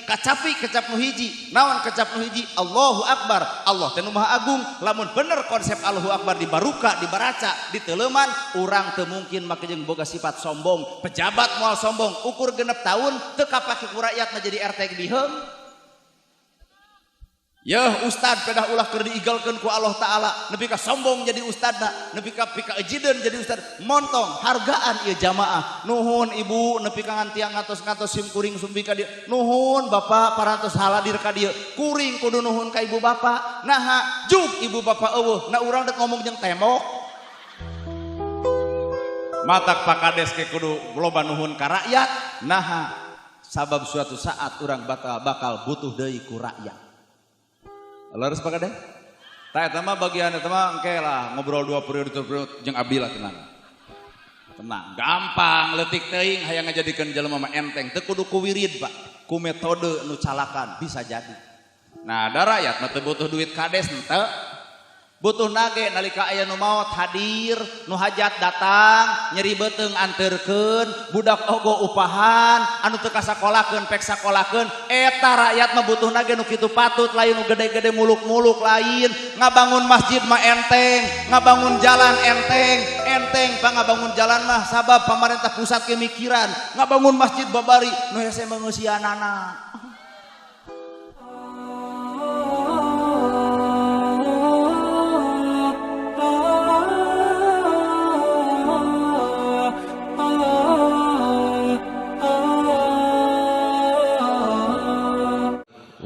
Kacapi kecap nu hiji. Naon kecap nu hiji? Allahu Akbar. Allah teh nu Maha Agung. Lamun bener konsep Allahu Akbar dibaruka, dibaraca, diteleman, urang teu mungkin make jeung boga sifat sombong. Pejabat moal sombong, ukur 6 tahun teu kapake ku rakyat mah jadi RT biheung. Yeuh ustad pedah ulah keur diigalkeun ku Allah Ta'ala, nepi ka sombong jadi ustadna, nepi ka pika ejideun jadi ustad, montong hargaan ieu jamaah. Nuhun ibu nepi ka ngantiang ngatos-ngatos sim kuring sumbi ka dieu. Nuhun bapak parantos haladir ka dieu. Kuring kudu nuhun ka ibu bapak. Naha juk ibu bapak eueuh, na urang dek ngomong jeung tembok. Matak Pak Kades ke kudu loba nuhun ka rakyat. Naha sabab suatu saat urang bakal butuh deui ku rakyat. Leres Pak Kades? Tah eta mah bagian eta mah engke lah ngobrol 2 periode 3 periode jeung abdi lah tenang. Tenang, gampang leutik teuing hayang ngajadikeun jelema mah enteng teu kudu ku wirid Pak, ku metode nu calakan bisa jadi. Nah, da rakyat mah teu butuh duit kades henteu. Butuh nage nalika aya nu maot hadir, nu hajat datang, nyeri beuteung anterkeun, budak ogo upahan, anu teu kasakolakeun pek sakolakeun, eta rakyat mah butuh nage nu kitu patut lain nu gede-gede muluk-muluk lain, ngabangun masjid mah enteng, ngabangun jalan enteng, enteng pa ngabangun jalan mah sabab pamarentah pusat ge mikiran, ngabangun masjid babari nu hese mengeusianana.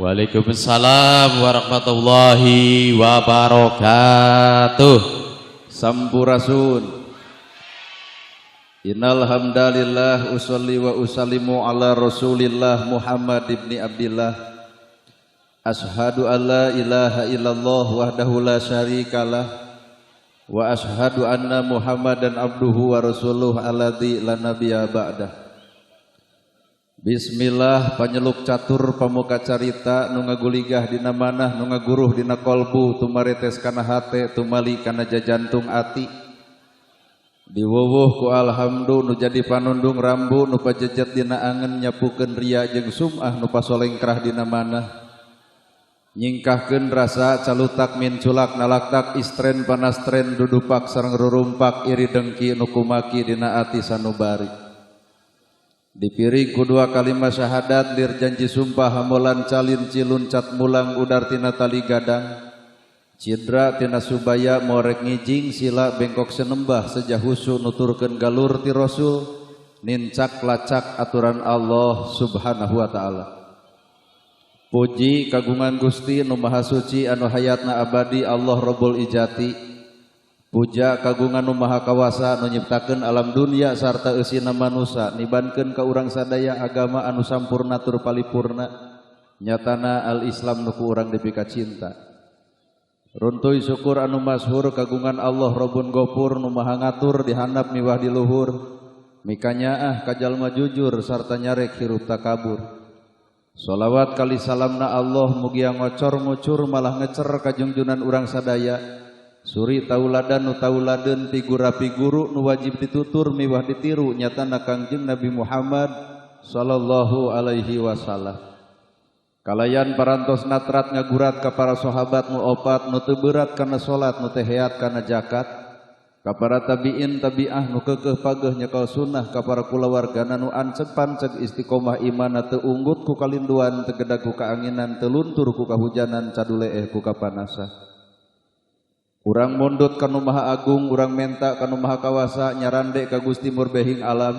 Waalaikumsalam warahmatullahi wabarakatuh. Sampurasun. Innal hamdalillah usolli wa usallimu ala Rasulillah Muhammad ibni Abdillah. Ashhadu an la ilaha illallah wahdahu la syarikalah wa ashhadu anna Muhammadan abduhu wa rasuluh alladzi la nabiyya ba'dah. Bismillah panyeluk catur pamuka carita nu ngaguligah dina manah nu ngaguruh dina kolbu tumaretes kana hate tumali kana jajantung ati diwuwuh ku alhamdu nu jadi panundung rambu nu pajejet dina angen nyapukeun ria jeung sum'ah nu pasolengkrah dina manah nyingkahkeun rasa calutak minculak nalaktak istren panastren dudupak sareng rurumpak iri dengki nu kumaki dina ati sanubari. Dipiring ku dua kalimat syahadat lir janji sumpah hamolan calin cilun cat mulang udar tina tali gadang cidra tina subaya morek ngijing sila bengkok senembah sejah husu nuturkeun galur ti rasul nincak lacak aturan Allah subhanahu wa ta'ala. Puji kagungan Gusti nu maha suci anu hayatna abadi Allah Rabbul Ijati. Puja kagungan nu maha kawasa nu nyiptakeun alam dunia sarta eusina manusa nibankeun ka urang sadaya agama anu sampurna tur palipurna nyatana al-Islam nu ku urang dipika cinta. Runtuy syukur anu masyhur kagungan Allah Rabbun Gofur nu maha ngatur di handap miwah di luhur mikanyaah ka jalma jujur sarta nyarek hirup takabur. Sholawat kali salamna Allah mugia ngocor ngucur malah ngecer ka jungjunan urang sadaya. Suri tauladan nu tauladeun pigura piguru nu wajib ditutur miwah ditiru nyatana Kangjeng Nabi Muhammad sallallahu alaihi wasallam. Kalayan parantos natrat ngagurat ka para sahabat nu opat nu teu berat kana salat nu teu heat kana zakat, ka para tabiin tabiah nu keukeuh pageuh nyekel sunnah, ka para kulawargana nu anceg panceg istiqomah imanna teu unggut ku kalinduan teu gedag ku kaanginan teu luntur ku kahujanan caduleeh ku kapanasan. Urang mundut kanu Maha Agung, urang menta kanu Maha Kawasa, nyarande ka Gusti Murbehing alam.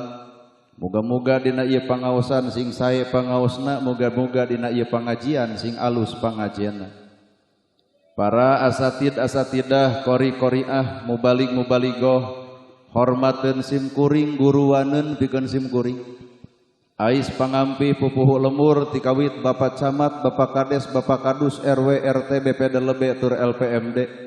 Moga-moga dina ieu pangaosan sing sae pangaosna, moga-moga dina ieu pangajian sing alus pangajianna. Para asatid asatidah, qori-qoriah, mubalig mubaligoh, hormateun sim kuring guruwaneun pikeun sim kuring. Ais pangampi pupuhu lemur tikawit Bapak Camat, Bapak Kades, Bapak Kadus, RW, RT, BPD lebe tur LPMD.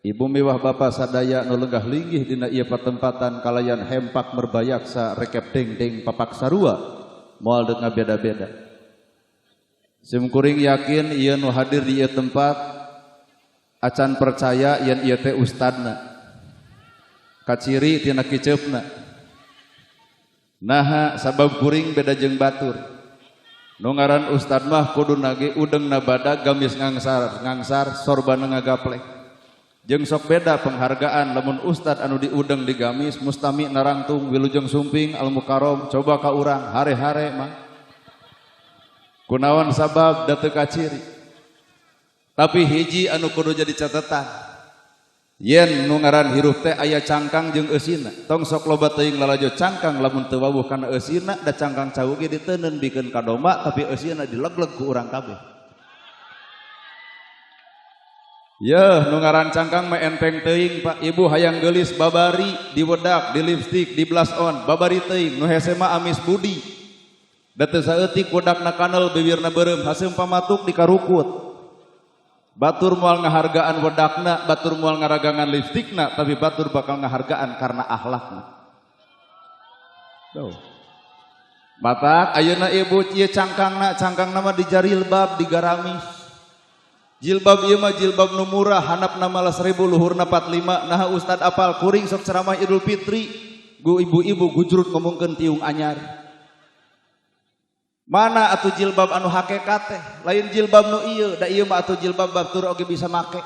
Ibu miwah bapa sadaya nu lenggah linggih dina ieu patempatan kalayan hempak merbayaksa rekep dengdeng papak sarua moal deuk ngabeda-beda. Sim kuring yakin ieu nu hadir di ieu tempat acan percaya yen ieu teh ustadna. Kaciri tina kiceupna. Naha sabab kuring beda jeung batur. Nu ngaran ustad mah kudu nage udeng na badag gamis ngangsar ngangsar sorbana ngagaplek. Jeung sok beda penghargaan lamun ustad anu diudeng di gamis mustami narangtung wilujeng sumping al mukarrom coba ka urang hare-hare mah. Kunaon sabab da teu kaciri. Tapi hiji anu kudu jadi catatan. Yen nu ngaran hirup teh aya cangkang jeung eusina. Tong sok loba teuing lalajo cangkang lamun teu wawuh kana eusina da cangkang cau ge diteuneun bikeun ka domba tapi eusina dilegleg ku urang kabeh. Yeuh nu ngaran cangkang mah enteng teuing Pak. Ibu hayang geulis babari diwedak, di lipstik, di blush on, babari teuing nu hese mah amis budi. Da teu saeutik wedakna kanel bibirna beureum haseum pamatuk dikarukut. Batur moal ngahargaan wedakna, batur moal ngaragangan lipstikna, tapi batur bakal ngahargaan karena akhlakna. Tuh. Batak ayeuna ibu ieu cangkangna, cangkangna mah dijarilbab, digaramis. Jilbab ieu mah jilbab nu murah, handapna malah 1000 luhurna 45. Nah ustad apal kuring sok ceramah Idul Fitri, gu ibu-ibu gujrut ngomongkeun tiung anyar. Mana atuh jilbab anu hakikat teh? Lain jilbab nu ieu, da ieu mah atuh jilbab batur oge bisa make.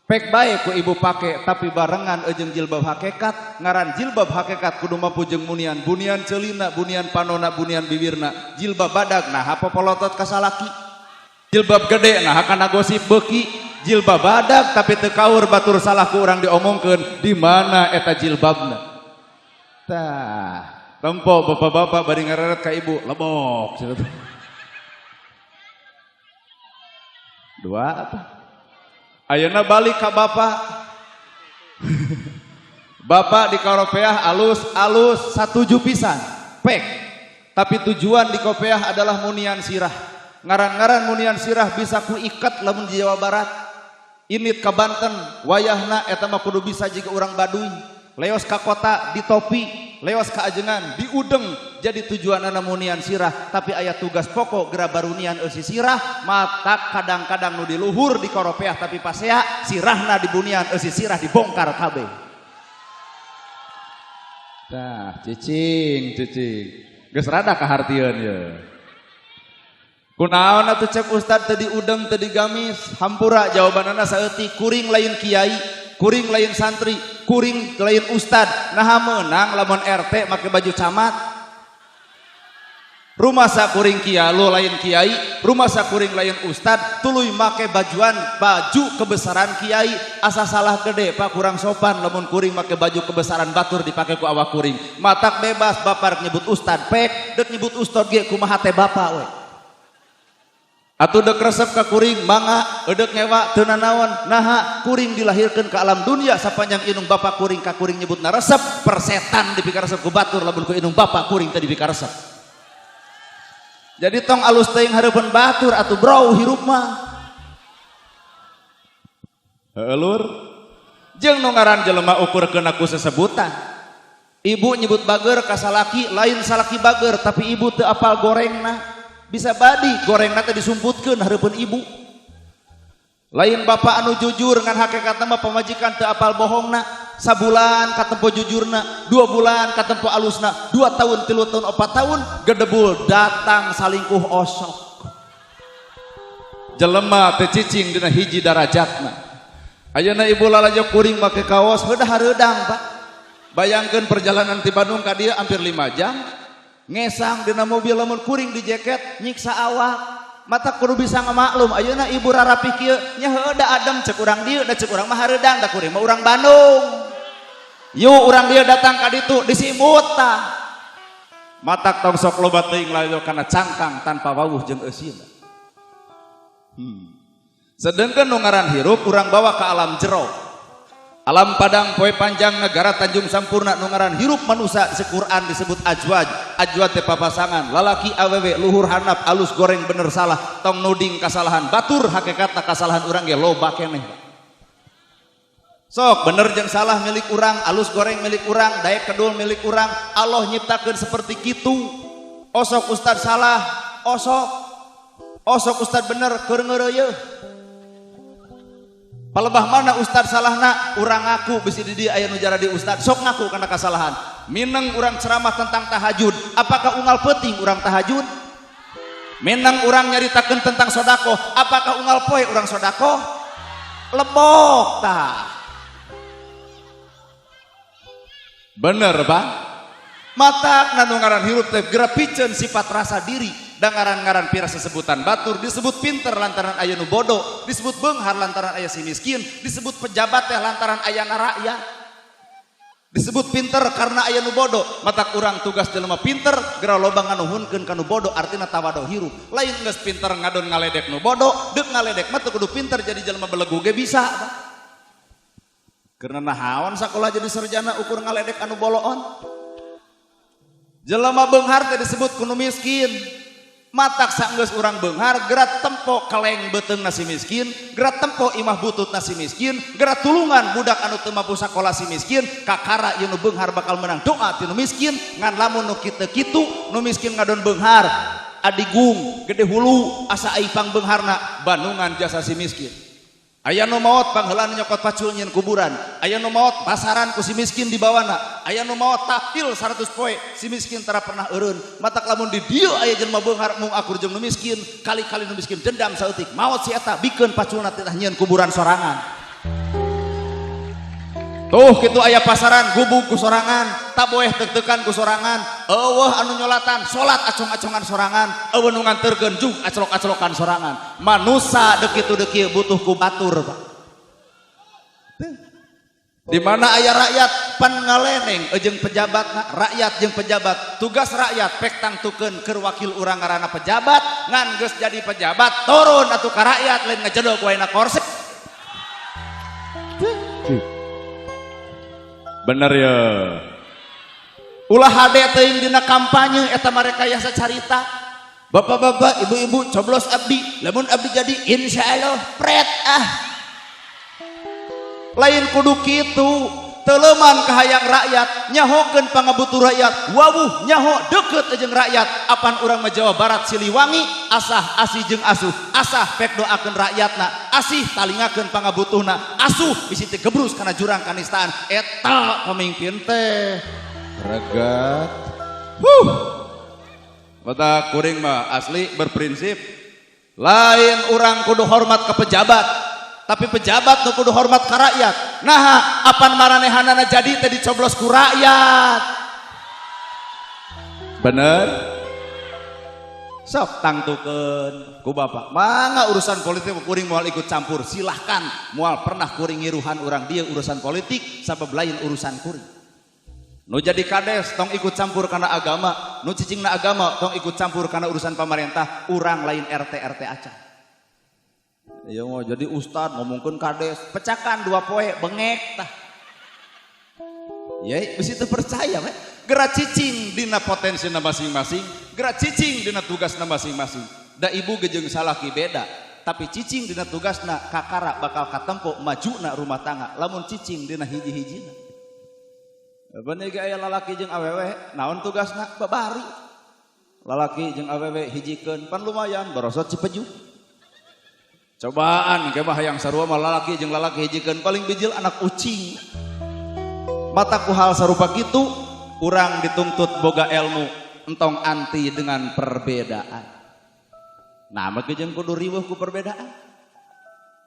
Pek bae ku ibu pake, tapi barengan jeung jilbab hakikat, ngaran jilbab hakikat kudu mampu jeung munian, bunian ceulina, bunian panona, bunian bibirna. Jilbab badag nah popolotot ka salaki. Jilbab gede nah kana gosip beuki. Jilbab badag tapi teu kaur batur salah ku urang diomongkeun, di mana eta jilbabna? Tah. Tempo bapak-bapak bari ngareret ka ibu, lebok. Dua apa? Ayeuna balik ka bapak. Bapak di Karopeah alus-alus satuju pisan, pek. Tapi tujuan di Kopeah adalah munian sirah. Ngaran-ngaran munian sirah bisa ku ikat lamun di Jawa Barat. Init ka Banten, wayahna eta mah kudu bisa jiga urang Baduy. Leos ka kota di topi, leos ka ajengan diudeng jadi tujuan munian sirah, tapi aya tugas pokok geura barunian eusi sirah mata kadang-kadang nu di luhur di Koropeah tapi pasea sirahna di bunian eusi sirah dibongkar kabeh. Tah cicing cicing geus rada kahartieun ye. Kunaon atuh cek ustad teu diudeng teu digamis, hampura jawabanana saeutik kuring lain kiai, kuring lain santri, kuring lain ustad, nah meunang lamun RT make baju camat. Rumah sakuring kialu lain kiai, rumah sakuring lain ustad, tuluy make bajuan baju kebesaran kiai, asa salah gede Pak kurang sopan lamun kuring make baju kebesaran batur dipake ku awak kuring. Matak bebas bapak nyebut ustad pek, dek nyebut ustad ge kumaha teh bapak we. Atuh dek resep ka kuring mangga edek ngewa teu nanaon naha kuring dilahirkeun ka alam dunia sapanjang inung bapak kuring ka kuring nyebutna resep persetan dipikaresep ku batur lamun ku inung bapak kuring teu dipikaresep. Jadi tong alus teuing hareupeun batur atuh bro hirup mah. Heueuh lur. Jeung nu ngaran jelema ukurkeun ku sesebutan. Ibu nyebut bager ka salaki lain salaki bager tapi ibu teu apal gorengna. Bisa badi gorengna teh disumputkeun hareupeun ibu. Lain bapak anu jujur ngan hakikatna mah pamajikan teu apal bohongna. Sabulan katempo jujurna, 2 bulan katempo alusna, 2 tahun, 3 tahun, 4 tahun gedebul datang salingkuh osok. Jelema teu cicing dina hiji darajatna. Ayeuna ibu lalajo kuring make kaos heudah hareudang Pak. Bayangkeun perjalanan ti Bandung ka dieu hampir 5 jam. Ngesang dina mobil lamun kuring di jaket nyiksa awak. Mata kudu bisa ngamaklum ayeuna ibu rarapi kieu nya heueuh da adem cek urang dieu da cek urang mah hareudang da kuring mah urang Bandung. Yuk urang dieu datang ka ditu disimut tah. Matak tong sok loba teuing layo kana cangkang tanpa wawuh jeung eusina. Sedengkeun nu ngaran hirup urang bawa ka alam jero. Alam padang poe panjang negara Tanjung Sampurna nu ngaran hirup manusia di Quran disebut ajwaj. Ajwaj teh papasangan lalaki awewe luhur handap alus goreng bener salah tong nuding kasalahan batur hakikatna kasalahan urang ge loba keneh. Sok bener jeung salah milik urang, alus goreng milik urang, daek kedul milik urang. Allah nyiptakeun seperti kitu. Osok ustad salah, osok. Osok ustad bener keur ngeureuyeuh. Palebah mana ustad salahna urang ngaku bisi di dieu aya nu jaradi ustad sok ngaku kana kasalahan. Mineng urang ceramah tentang tahajud, apakah unggal peuting urang tahajud? Menang urang nyaritakeun tentang sodakoh, apakah unggal poe urang sodakoh? Lebok tah. Bener Pak? Mata nu ngaran hirup teh geura piceun sifat rasa diri. Da ngaran-ngaran pira sesebutan batur disebut pinter lantaran aya nu bodoh, disebut beunghar lantaran aya si miskin, disebut pejabat teh lantaran aya rakyat. Disebut pinter karena aya nu bodoh. Matak urang tugas jelema pinter geura loba nganuhunkeun ka nu bodoh, artina tawado hirup. Lain geus pinter ngadon ngaledek nu bodoh, deuk ngaledek mah teu kudu pinter jadi jelema belegu ge bisa. Karena nahaon sakola jadi sarjana ukur ngaledek anu boloon. Jelema beunghar teh disebut ku nu miskin. Matak saenggeus urang beunghar geura tempo keleng beuteung nasi miskin, geura tempo imah butut nasi miskin, geura tulungan budak anu teu mampu sakola si miskin, kakara ieu nu beunghar bakal menang doa ti nu miskin. Ngan lamun nu kitu kitu nu miskin ngadon beunghar, adigung gede hulu asa aipang beungharna bandungan jasa si miskin. Aya nu maot pangheulana nyokot pacul nyieun kuburan, aya nu maot pasaran ku si miskin dibawana, aya nu maot taktil 100 poe si miskin tara pernah eureun. Matak lamun di dieu aya jelema beunghar mung akur jeung nu miskin, kali-kali nu miskin dendam saeutik, maot si eta bikeun paculna teh nyieun kuburan sorangan. Tuh kitu aya pasaran gubug ku sorangan, taboeh teuk-teukan ku sorangan, eueuh anu nyolatan salat acong-acongan sorangan, eueuh nu nganterkeun jug aclok-aclokan sorangan. Manusa deuk kitu deuk kieu butuh ku batur, Pak. Di mana aya rakyat pan ngaleneng jeung pejabatna, rakyat jeung pejabat. Tugas rakyat pek tangtukeun keur wakil urang ngaranna pejabat, ngan geus jadi pejabat turun atuh ka rakyat lain ngejedog wae na korset. Bener ya. Ulah hade teuing dina kampanye eta mereka yasa carita. Bapak-bapak, ibu-ibu coblos abdi, lamun abdi jadi insyaallah pret ah. Lain kudu kitu, teuleman kahayang rakyat, nyahokeun pangabutuh rakyat, wawuh nyaho deukeut jeung rakyat. Apan urang mah Jawa Barat Siliwangi, asah asih jeung asuh, asah pek doakeun rakyatna, asih talingakeun pangabutuhna, asuh bisi teu gebrus kana jurang kanistaan. Eta pemimpin teh regat. Huh. Mata kuring mah asli berprinsip lain urang kudu hormat ke pejabat, tapi pejabat nu kudu hormat ka rakyat. Naha apan maranehanana jadi teh dicoblos ku rakyat. Bener? Sok tangtukeun ku bapak. Mangga urusan politik kuring moal ikut campur, silahkan. Moal pernah kuring ngiruhan urang dieu urusan politik sabab lain urusan kuring. Nu jadi kades tong ikut campur karena agama, nu cicingna agama tong ikut campur karena urusan pemerintah, urang lain RT RT acan. Ya mau jadi ustad ngomongkeun kades, pecakan 2 poe bengek tah. Ya bisi teu percaya we. Geura cicing dina potensina masing-masing, geura cicing dina tugasna masing-masing. Da ibu ge jeung salaki beda, tapi cicing dina tugasna kakara bakal katempo majuna rumah tangga lamun cicing dina hiji-hijina. Bener ge aya lalaki jeung awewe, naon tugasna? Babari. Lalaki jeung awewe hijikeun, pan lumayan borosot cipeju. Cobaan ke mah hayang sarua mah lalaki jeung lalaki hijikeun paling bijil anak ucing. Mata ku hal sarupa kitu, urang dituntut boga ilmu, entong anti dengan perbedaan. Nah, mah jeung kudu riweuh ku perbedaan.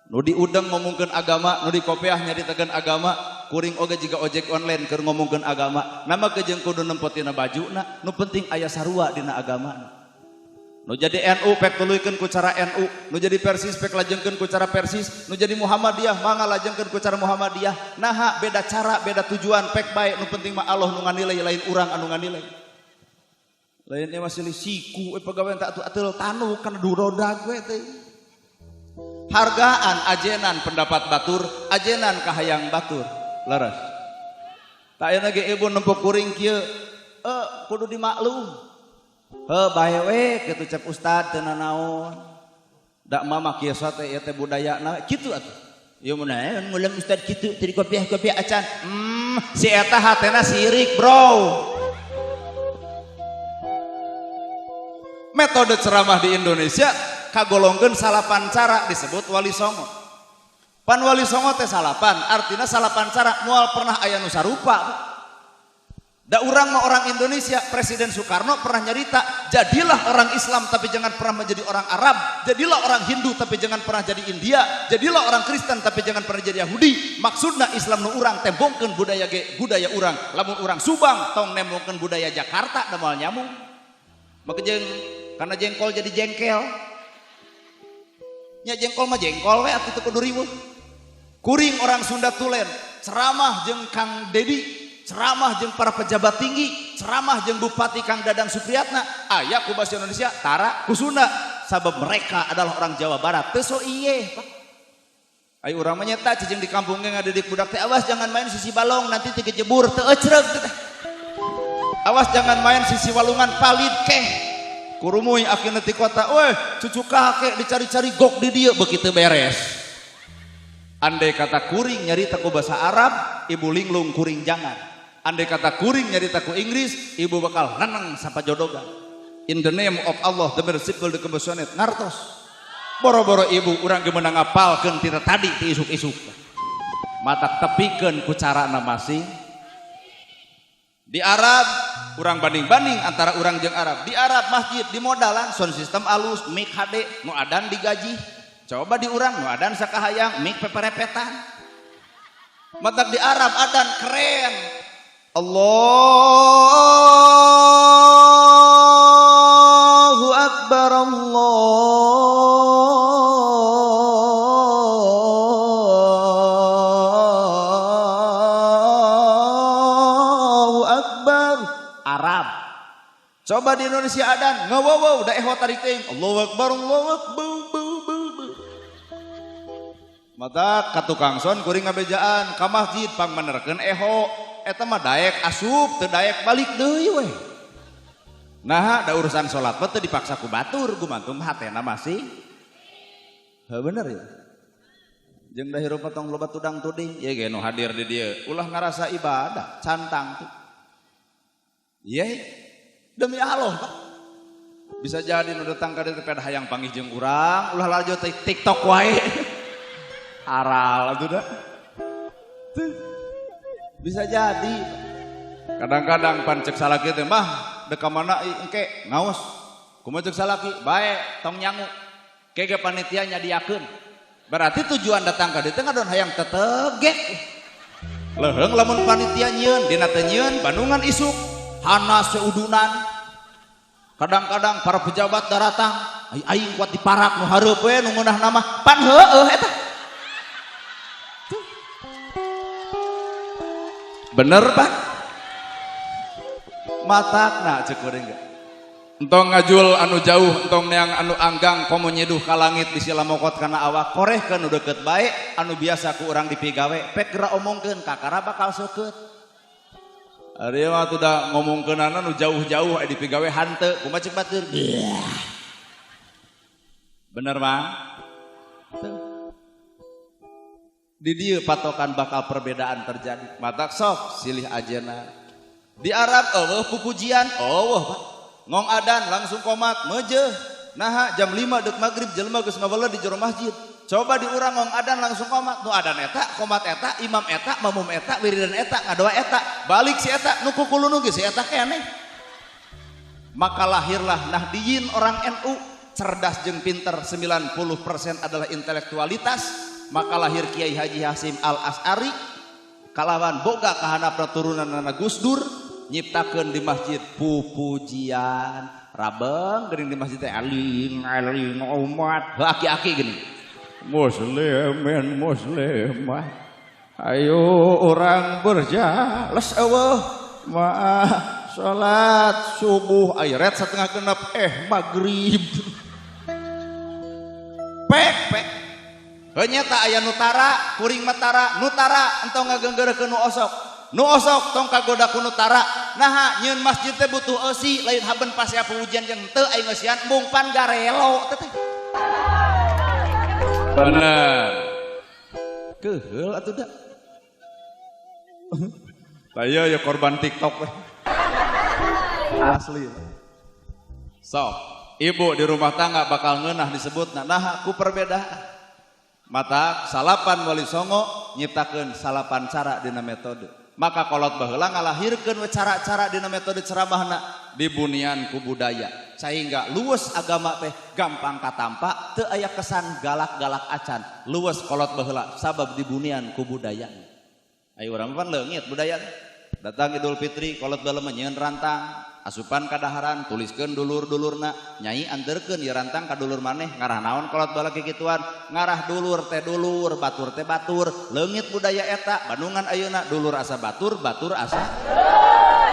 Nu diudeng ngomongkeun agama, nu dikopeah nyaritakeun agama, kuring oge jiga ojek online keur ngomongkeun agama. Nama ge jeung kudu nempotina bajuna, nu penting aya sarua dina agamana. Nu jadi NU pek tuluykeun ku cara NU, nu jadi Persis pek lajengkeun ku cara Persis, nu jadi Muhammadiyah mangga lajengkeun ku cara Muhammadiyah. Naha beda cara, beda tujuan pek bae, nu penting mah Allah nu nganilai lain urang anu nganilai. Lain ieu mah silih siku pagawean tak atuh tanu kana durodag we teh. Hargaan ajenan pendapat batur, ajenan kahayang batur. Leres. Tak ayeuna ge ibu nempo kuring kieu, kudu dimaklum. Heuh bae we kitu cek ustad teu nanaon. Da mama kieu teh ieu teh budayana kitu atuh. Ieu mun ngulang ustad kitu teu dikopiah-kopiah acan. Si eta hatena sirik, bro. Metode ceramah di Indonesia kagolongkeun salapan cara disebut wali songo. Pan wali songo teh salapan, artinya salapan cara moal pernah aya nu sarupa. Da urang mah orang Indonesia, Presiden Soekarno pernah nyarita Jadilah orang Islam tapi jangan pernah menjadi orang Arab. Jadilah orang Hindu tapi jangan pernah jadi India. Jadilah orang Kristen tapi jangan pernah jadi Yahudi. Maksudna Islam nu urang tembongkeun budaya ge budaya urang. Lamun urang Subang tong nembongkeun budaya Jakarta da moal nyambung. Maka jeung karena jengkol jadi jengkel. Nya jengkol mah jengkol we atuh teu kudu riweuh. Kuring orang Sunda tulen, ceramah jeung Kang Dedi, ceramah jeung para pejabat tinggi, ceramah jeung Bupati Kang Dadang Supriyatna, aya ku bahasa Indonesia, tara ku Sunda, sabab mereka adalah orang Jawa Barat. Teu so iye, Pak. Ayo urang mah nyeta cicing di kampung ge ngadidik budak teh, awas jangan main sisi balong nanti teu kejebur, teu ecreug teh. Awas jangan main sisi walungan palid keh. Kurumuy akhirna ti kota, weh cucu kakek dicari-cari gok di dieu begitu beres. Andai kata kuring nyarita ku bahasa Arab, ibu linglung kuring jangan. Andai kata kuring nyarita ku Inggris, ibu bakal neneng sapajodogan. In the name of Allah, the merciful, the compassionate, ngartos. Boro-boro ibu urang ge meunang ngapalkeun tina tadi ti isuk-isuk. Matak tepikeun ku carana masing. Di Arab, urang banding-banding antara urang jeung Arab. Di Arab masjid di modalan sound system alus, mic HD, nu adan digaji. Coba di urang nu adan sakahayang, mic peperepetan. Matak di Arab adan keren. Allahu Akbar, Allahu Akbar. Arab. Coba di Indonesia adan ngawowo da eho tarik teuing. Allahu Akbar, Allahu Akbar. Mata ka tukang son kuring ngabejaan ka masjid pangmenerkeun eho eta mah daek asup teu daek balik deui we. Nah, da urusan salat mah teu dipaksa ku batur gumantung hatena masih. Heuh bener ya. Jeung da hirup tong loba tudang tuding ieu ge nu hadir di dieu ulah ngarasa ibadah cantang tuh. Ieu demi Allah Pak. Bisa jadi nu datang ka dieu teh hayang panggih jeung urang ulah lalajo TikTok wae. Aral atuh dah. Tuh. Bisa jadi. Kadang-kadang pan cek salaki teh mah dek ka mana engke ngaos. Kumaha cek salaki? Bae tong nyangu. Ke ge panitia nyadiakeun. Berarti tujuan datang ka dieu teh ngadon hayang tetegek. Leuheung lamun panitia nyieun, dina teu nyieun Bandungan isuk, hana seudunan. Kadang-kadang para pejabat daratang, aing kuat diparak nu hareup we nu ngeunah nama pan heueuh eta. Bener Pak? Matakna cek kuring ge. Entong ngajul anu jauh, entong neang anu anggang, komo nyeduh ka langit bisi lamokot kana awak, korehkeun nu deukeut bae, anu biasa ku urang dipigawe, pek geura omongkeun kakara bakal seukeut. Ari mah atuh da ngomongkeunana nu jauh-jauh aya dipigawe hanteu, kumaha cek batur? Bener Mang? Di dieu patokan bakal perbedaan terjadi. Matak sok silih ajena. Di Arab eueuh pupujian, eueuh Pak. Ngong adan langsung komat meujeuh. Naha jam 5 deuk magrib jelema geus ngaweleh di jero masjid. Coba di urang ngong adan langsung komat. Nu adan eta, komat eta, imam eta, mamum eta, wiridan eta, ngadoa eta, balik si eta, nu kukulunu ge si eta keneh. Maka lahirlah Nahdiyin orang NU, cerdas jeung pinter 90% adalah intelektualitas. Maka lahir Kiai Haji Hasyim Al-Asy'ari kalawan boga kahanapna turunanana Gus Dur nyiptakeun di masjid pupujian rabeng geuning di masjid teh aling aling umat aki-aki geuning muslimin muslimah ayo urang berjales eueuh maah salat subuh aya ret setengah genep magrib pek pek. Nyata aya nutara, kuring matara, nutara entong ngagenggeureukeun nu osok. Nu osok tong kagoda ku nutara. Naha nyieun masjid teh butuh eusi, lain haben pasea pujian jeung teu aing eusian mung pan garelo teh. Bener. Keheul atuh da. Tah ieu ya korban TikTok teh. Asli. Sok, ibu di rumah tangga bakal ngeunah disebutna naha ku perbedaan. Mata salapan wali songo nyiptakeun salapan cara dina metode. Maka kolot baheula ngalahirkeun we cara-cara dina metode ceramahna dibunian ku budaya. Sehingga luwes agama teh gampang katampa, teu aya kesan galak-galak acan. Luwes kolot baheula sabab dibunian ku budaya. Ayo urang pan leungit budaya. Datang Idul Fitri kolot baheula mah nyieun rantang, asupan kadaharan, tuliskeun dulur-dulurna, nyai anterkeun ieu rantang ka dulur maneh, ngarah naon kolot baheula kikituan, ngarah dulur teh dulur, batur teh batur, leungit budaya eta, Bandungan ayeuna dulur asa batur, batur asa.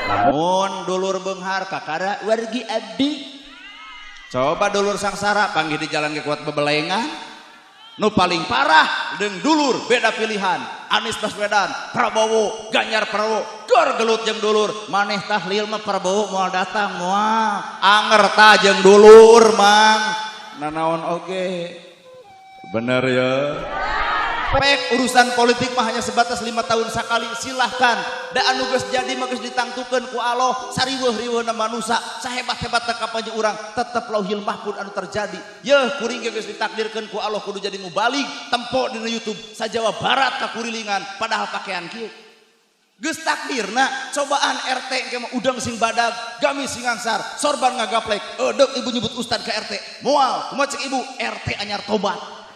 Lamun dulur beunghar kakara wargi abdi. Coba dulur sangsara panggih di jalan ke kuat bebelengan. Nu paling parah jeung dulur beda pilihan. Anies Baswedan, Prabowo, Ganjar Prabowo, gor gelut jeung dulur. Maneh tahlil mah Prabowo moal datang moal. Anger ta jeung dulur mang. Nanaon oge. Bener ya. Pek urusan politik mah hanya sebatas 5 tahun sekali, silahkan. Da anu geus jadi mah geus ditangtukeun ku Allah, sariweuh-riweuhna manusa, sahebat-hebat kapanya urang, tetep lauhil mahfud anu terjadi. Yeuh kuring ge geus ditakdirkeun ku Allah kudu jadi mubalig, tempo dina YouTube sa-Jawa Barat kakurilingan padahal pakaian kieu. Geus takdirna cobaan RT engke mah udang sing badag, gamis sing angsar, sorban ngagaplek, edeuk ibu nyebut ustad ka RT. Moal, kumaha cek ibu? RT anyar tobat.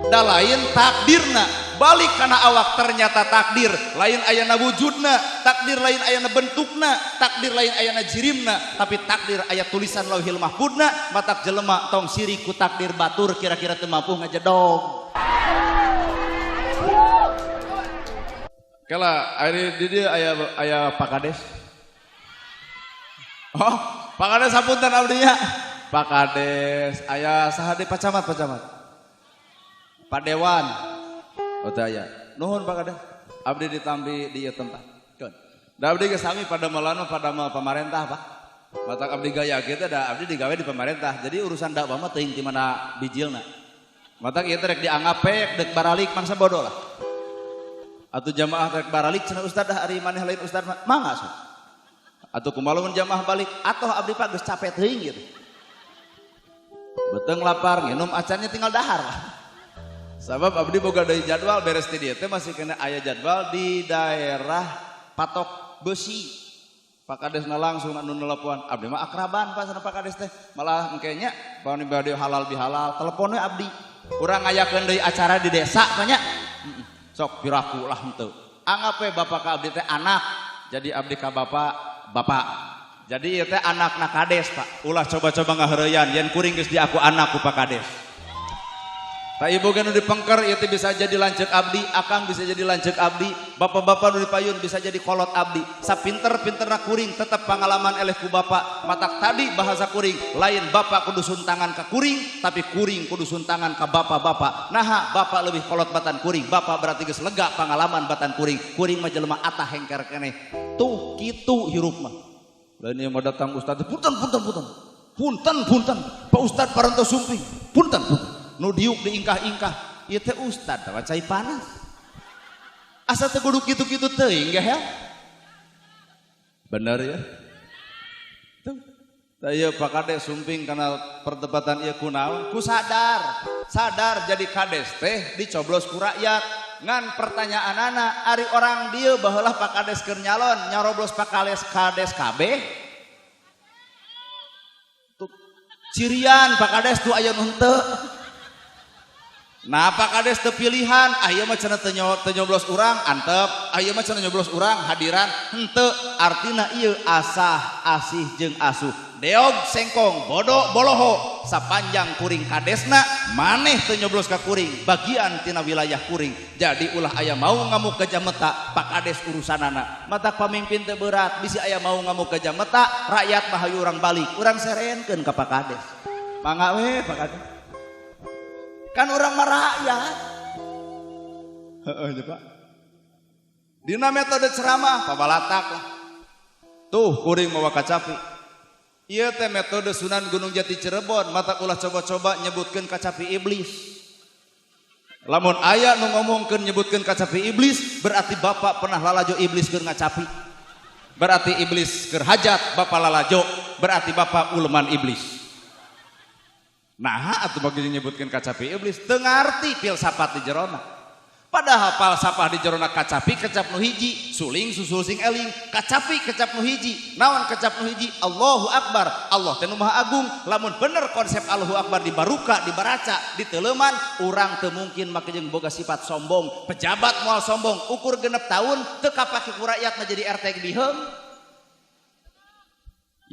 Da lain takdirna balik kana awak ternyata takdir lain ayana wujudna, takdir lain ayana bentukna, takdir lain ayana jirimna, tapi takdir aya tulisan lauhil mahfudna. Matak jelema tong sirik ku takdir batur kira-kira teu mampu ngajedog. Kala ari di dieu aya Pak Kades. Oh, Pak Kades hapunten abdi nya. Pak Kades aya saha deui? Pak Camat, Pak Camat. Pak Dewan. Oh teu aya. Nuhun Pak Kades. Abdi ditambi di ieu tempat. Keun. Da abdi geus sami padamelan mah padamel pamarentah, Pak. Matak abdi gaya kieu teh da abdi digawe di pamarentah. Jadi urusan dakwah mah teuing ti mana bijilna. Matak ieu teh rek dianggap pek deuk baralik mangsa bodoh lah. Atuh jamaah rek baralik cenah ustad dah ari maneh lain ustad mah mangga sok. Atuh kumaha lamun jamaah balik atuh abdi Pak geus capek teuing gitu. Beuteung lapar nginum acannya tinggal dahar lah. Sabab abdi boga deui jadwal beres ti dieu teh masih kena aya jadwal di daerah Patok Besi. Pak Kadesna langsung anu nelpon. Abdi mah akraban Pak sana Pak Kades teh. Malah engke nya pami bade halal bihalal telepon we abdi. Urang ngayakeun deui acara di desa Pak nya. Sok piraku lah henteu. Anggap we bapak ka abdi teh anak. Jadi abdi ka bapak bapak. Jadi ieu teh anakna kades Pak. Ulah coba-coba ngaheureyan yen kuring geus diaku anak ku Pak Kades. Ta ibu ge nu dipengker ieu teh bisa jadi lanceuk abdi, akang bisa jadi lanceuk abdi, bapak-bapak nu dipayun bisa jadi kolot abdi. Sapinter-pinterna kuring tetep pangalaman eleh ku bapak. Matak tadi bahasa kuring, lain bapak kudu suntangan ka kuring, tapi kuring kudu suntangan ka bapak-bapak. Naha bapak lebih kolot batan kuring, bapak berarti geus lega pangalaman batan kuring. Kuring mah jelema atah hengker keneh. Tuh kitu hirup mah. Lain ieu mah datang ustad, punten punten punten. Punten punten. Pak Ustad parantos sumping. Punten punten. Nu diuk diingkah-ingkah ieu teh ustad tawa cai panas. Asa teu kudu kitu-kitu teuing gehel. Bener ya? Tuh. Tah ieu Pak Kades sumping kana perdebatan ieu kunaon? Ku sadar. Sadar jadi kades teh dicoblos ku rakyat. Ngan pertanyaanana ari orang dieu baheula Pak Kades keur nyalon nyaroblos Pak Kades kades kabeh. Tuh cirian Pak Kades tuh aya nu henteu. Nah Pak Kades teu pilihan, aya mah cenah teu nyoblos urang antep, aya mah cenah nyoblos urang hadiran henteu. Artina ieu asah asih jeung asuh. Deog sengkong bodo boloho sapanjang kuring kadesna maneh teu nyoblos ka kuring bagian tina wilayah kuring. Jadi ulah aya mau ngamuk gajah meta Pak Kades urusanana. Matak pamimpin teu berat bisi aya mau ngamuk gajah meta rakyat mah hayu urang balik urang serenkeun ka Pak Kades. Mangga we Pak Kades. Kan orang mah rakyat. Heeh nya Pak. Dina metode ceramah pabalatak lah. Tuh kuring mawa kacapi. Ieu teh metode Sunan Gunung Jati Cirebon, matak ulah coba-coba nyebutkeun kacapi iblis. Lamun aya nu ngomongkeun nyebutkeun kacapi iblis, berarti bapak pernah lalajo iblis keur ngacapi. Berarti iblis keur hajat bapak lalajo, berarti bapak uleman iblis. Nah, atuh bagi nyebutkeun kacapi iblis, teu ngarti filsafat di jerona. Padahal falsafah di jerona kacapi kecap nu hiji, suling susul sing eling, kacapi kecap nu hiji, naon kecap nu hiji, Allahu Akbar, Allah teh nu Maha Agung. Lamun bener konsep Allahu Akbar dibaruka, dibaraca, diteleman, urang teu mungkin make jeung boga sifat sombong. Pejabat moal sombong, ukur 6 tahun teu kapake ku rakyatna jadi RT biheung.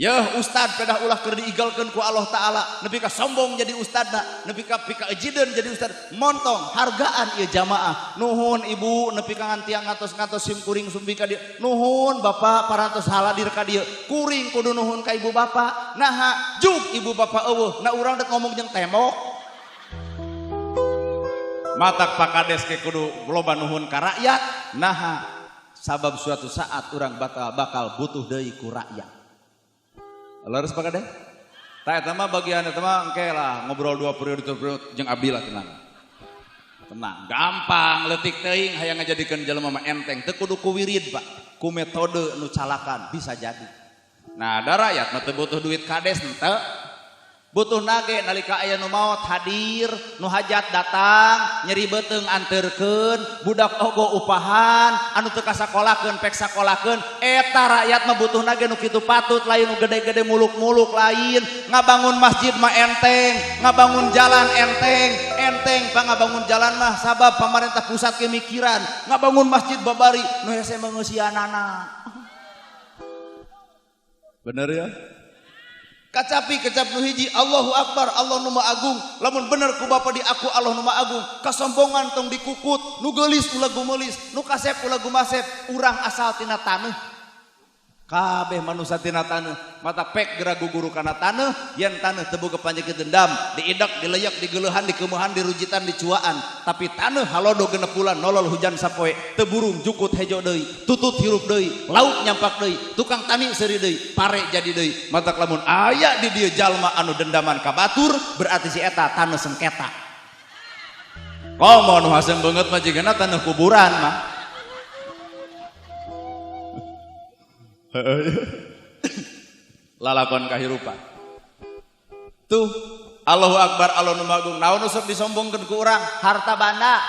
Yeuh ustad pedah ulah keur diigalkeun ku Allah Ta'ala, nepi ka sombong jadi ustadna, nepi ka pika ejideun jadi ustad, montong hargaan ieu jamaah. Nuhun ibu nepi ka ngantiang ngatos-ngatos sim kuring sumbi ka dieu. Nuhun bapak parantos haladir ka dieu. Kuring kudu nuhun ka ibu bapak. Naha jug ibu bapak eueuh, na urang dek ngomong jeung tembok. Matak Pak Kades ke kudu loba nuhun ka rakyat, naha sabab suatu saat urang bakal butuh deui ku rakyat. Leres Pak Kades? Tah eta mah bagian eta mah engke lah ngobrol 2 periode 3 periode jeung abdi lah tenang. Tenang, gampang leutik teuing hayang ngajadikeun jelema mah enteng teu kudu ku wirid Pak, ku metode nu calakan bisa jadi. Nah, da rakyat mah teu butuh duit kades henteu. Butuh nage nalika aya nu maot hadir, nu hajat datang, nyeri beuteung anterkeun, budak ogo upahan, anu teu kasakolakeun pek sakolakeun, eta rakyat mah butuh nage nu kitu patut, lain nu gede-gede muluk-muluk lain, ngabangun masjid mah enteng, ngabangun jalan enteng, enteng pangabangun jalan mah sabab pamarentah pusat ge mikiran, ngabangun masjid babari nu hese mengeusianana. Bener ya? Kacapi kecap nu hiji Allahu Akbar, Allah nu Maha Agung. Lamun bener ku bapa diaku Allah nu Maha Agung. Kasombongan tong dikukut, nu geulis ulah gumeulis, nu kasep ulah gumasep, urang asal tina taneuh. Kabeh manusia tina taneuh, mata pek geura guguru kana taneuh, yen taneuh teu boga panjeukeun dendam, diidak, dileyek, digeuleuhan, dikeumeuhan, dirujitan, dicuaan. Tapi taneuh halodo 6 bulan nolol hujan sapoe, teu burung jukut hejo deui, tutut hirup deui, lauk nyampak deui, tukang tani seuri deui, pare jadi deui. Matak lamun aya di dieu jalma anu dendaman ka batur, berarti si eta taneuh sengketa. Komo nu haseum beungeut mah jigana taneuh kuburan mah. Lalakon kahirupan tuh Allahu Akbar, Allah nu Maha Agung. Naon nu sok disombongkeun ku urang? Harta banda.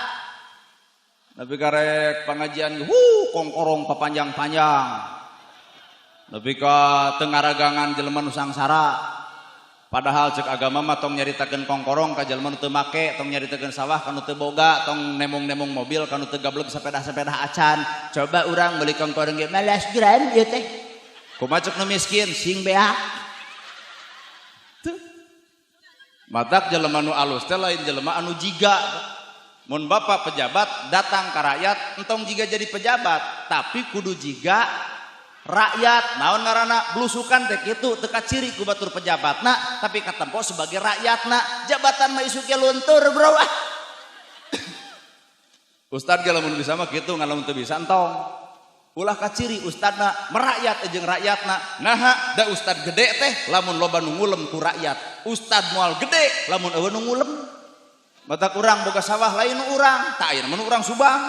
Nepi karek pangajian kongkorong papanjang-panjang, nepi ka teu ngaragangan jelema nu sangsara. Padahal cek agama mah tong nyaritakeun kongkorong ka jelema nu teu make, tong nyaritakeun sawah ka nu teu boga, tong nemong-nemong mobil ka nu teu gablek sepeda-sepeda acan. Coba urang meuli kongkorong ge malas gram ieu teh. Kumaha cek nu miskin sing beak. Tuh. Matak jelema nu alus teh lain jelema anu jiga. Mun bapak pejabat datang ka rakyat entong jiga jadi pejabat, tapi kudu jiga rakyat. Naon ngaranna blusukan teh kitu teu kaciri ku batur pejabatna tapi katempo sebagai rakyatna. Jabatan mah isuk ge luntur bro ah. Ustad ge lamun bisa mah kitu, ngan lamun teu bisa entong. Ulah kaciri ustadna merakyat jeung rakyatna. Naha da ustad gede teh lamun loba nu ngulem ku rakyat. Ustad moal gede lamun eueuh nu ngulem. Mata urang boga sawah lain nu urang, tah ayeuna mah nu urang Subang.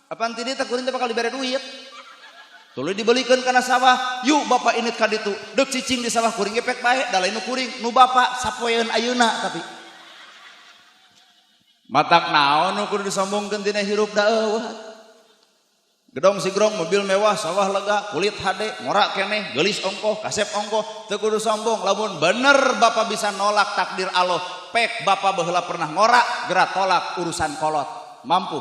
Apaan ti dieu teh kuring teh bakal dibere duit. Tuluy dibelikeun kana sawah, yuk bapak init ka ditu. Deuk cicing di sawah kuring gepek bae, da lain nu kuring, nu bapak sapoeun ayeuna tapi. Matak naon nu kudu disombongkeun tina hirup da eueuh. Gedong sigrong, mobil mewah, sawah lega, kulit hade, ngorak keneh, geulis ongkoh, kasep ongkoh, teu kudu sombong. Lamun bener bapak bisa nolak takdir Allah, pek bapak baheula pernah ngorak, geura tolak urusan kolot. Mampu.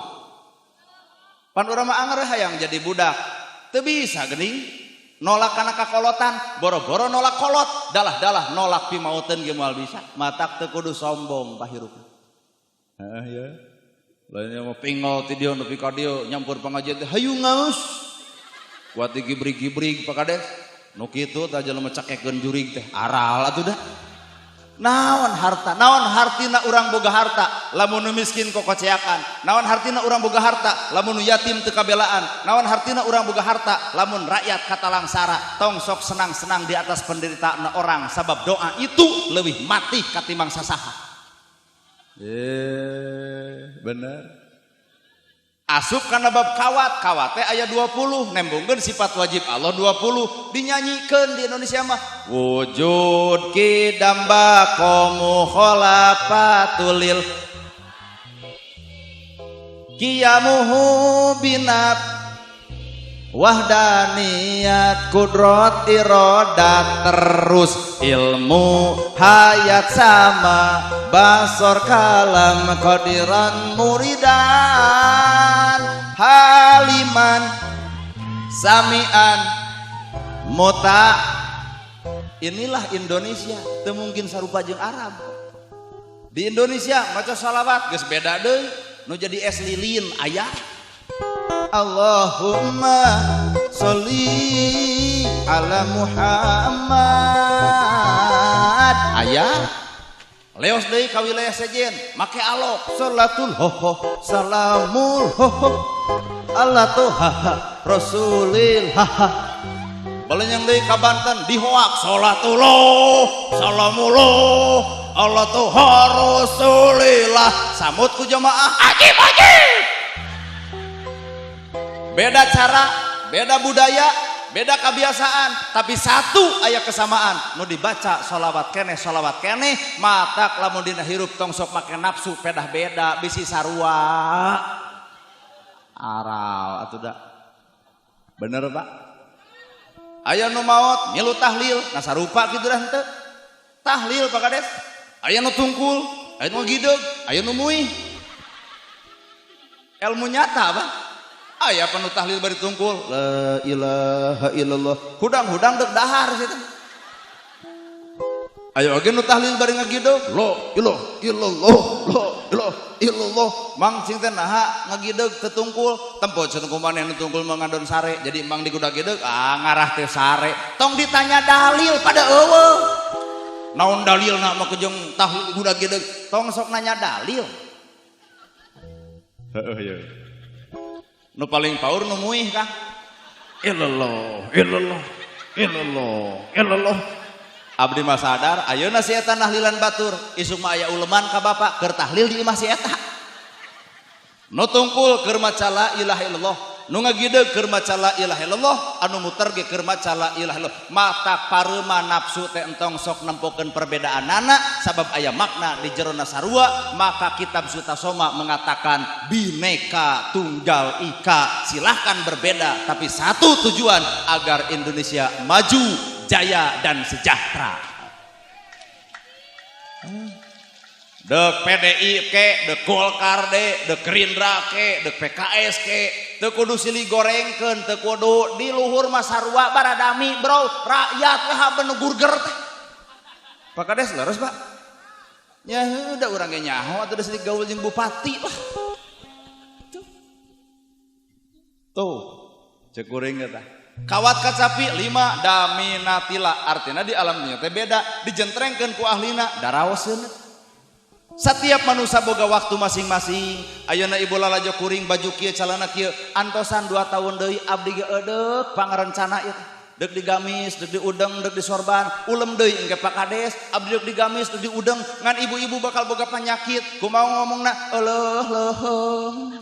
Pan urang mah anger hayang jadi budak. Teu bisa geuning nolak kana kakolotan, boro-boro nolak kolot, dalah-dalah nolak pimauteun ge moal bisa. Matak teu kudu sombong pahirup. Heeh ya. Lainnya mau pingol ti dieu nepi ka dieu nyampur pangajian teh hayu ngaus. Kuat digibrig-gibrig Pak Kades. Nu kitu tah jelema cakekeun jurig teh aral atuh dah. Naon harta, naon hartina urang boga harta, lamun nu miskin kokoceakan. Naon hartina urang boga harta, lamun nu yatim teu kabelaan. Naon hartina urang boga harta, lamun rakyat katalangsara. Tong sok senang-senang di atas penderitaan orang, sabab doa itu leuwih mati katimbang sasaha. Bener. Asup kana bab kawat, kawat teh aya 20, nembongkeun sifat wajib Allah 20, dinyanyikeun di Indonesia mah. Wujud kidam baqamu khalafatulil. Kiamuhu binab wahdaniyat kudrot irodat terus ilmu hayat sama basor kalam qadiran muridan haliman samian muta. Inilah Indonesia, teu mungkin sarupa jeung Arab. Di Indonesia maca shalawat geus beda deui, nu jadi es lilin aya. Allahumma sholli ala Muhammad aya. Leos deui ka wilayah sejen make alok salatul ho salamul ho Allah tuh ha rasulil ha. Balenyang deui ka Banten dihoak salatullah salamullah Allah tuh rasulillah samut ku jamaah ajib ajib. Beda cara, beda budaya, beda kebiasaan, tapi satu aya kesamaan nu dibaca sholawat keneh matak lamun dina hirup tong sok make nafsu pedah beda bisi sarua aral atuh da. Bener Pak? Aya nu maot ngilu tahlil, nah sarupa kitu dah henteu. Tahlil Pak Kades. Aya nu tungkul, aya nu gideug, aya nu muih. Ilmu nyata Pak. Aya panu tahlil bari tungkul, la ilaha illallah. Hudang-hudang deuk dahar situ. Ayo oge nu tahlil bari ngagideug, la ilaha illallah, la ilaha illallah. Mang cing teh naha ngagideug teu tungkul, tempo cenah kumaha nu tungkul mah ngadon sare, jadi mang digudag-gideg ah ngarah teh sare. Tong ditanya dalil pada eueuh. Naon dalilna mah kejeng tahlil gudag-gideg, tong sok nanya dalil. Heeh ye. Nu paling paur nu muih Kang. Illallah, illallah, illallah, illallah. Abdi mah sadar ayeuna si eta nahlilan batur, isuk mah aya uleman ka bapak keur tahlil di imah si eta. Nu tungkul keur maca la ilaha illallah, nu ngagideug keur maca la ilaha illallah, anu muter ge keur maca la ilaha illallah. Mata pareuma nafsu teh entong sok nempokeun perbedaanana sabab aya makna di jerona sarua. Maka kitab Sutasoma mengatakan bineka tunggal ika, silahkan berbeda tapi satu tujuan agar Indonesia maju, jaya dan sejahtera. Dek PDI ke, dek Golkar de, dek Gerindra ke, dek PKS ke, teu kudu silih gorengkeun, teu kudu di luhur mah sarua baradami bro, rakyat we haben nu gurger teh. Pak Kades leres Pak? Ya udah urang ge nyaho atuh da silih gaul jeung bupati lah. Tuh. Tuh, cek kuring eta. Kawat kacapi 5 daminatila, artinya di alam dunia teh beda, dijentrengkeun ku ahlina daraoseun. Setiap manusia boga waktu masing-masing. Ayeuna ibu lalajo kuring baju kieu calana kieu, antosan 2 tahun deui abdi ge eudeuk pangarencana ieu. Deuk digamis, deuk diudeng, deuk disorban, ulem deui engke Pak Kades, abdi deuk digamis, deuk diudeng, ngan ibu-ibu bakal boga penyakit. Kumaha ngomongna? Euleuh leuheung.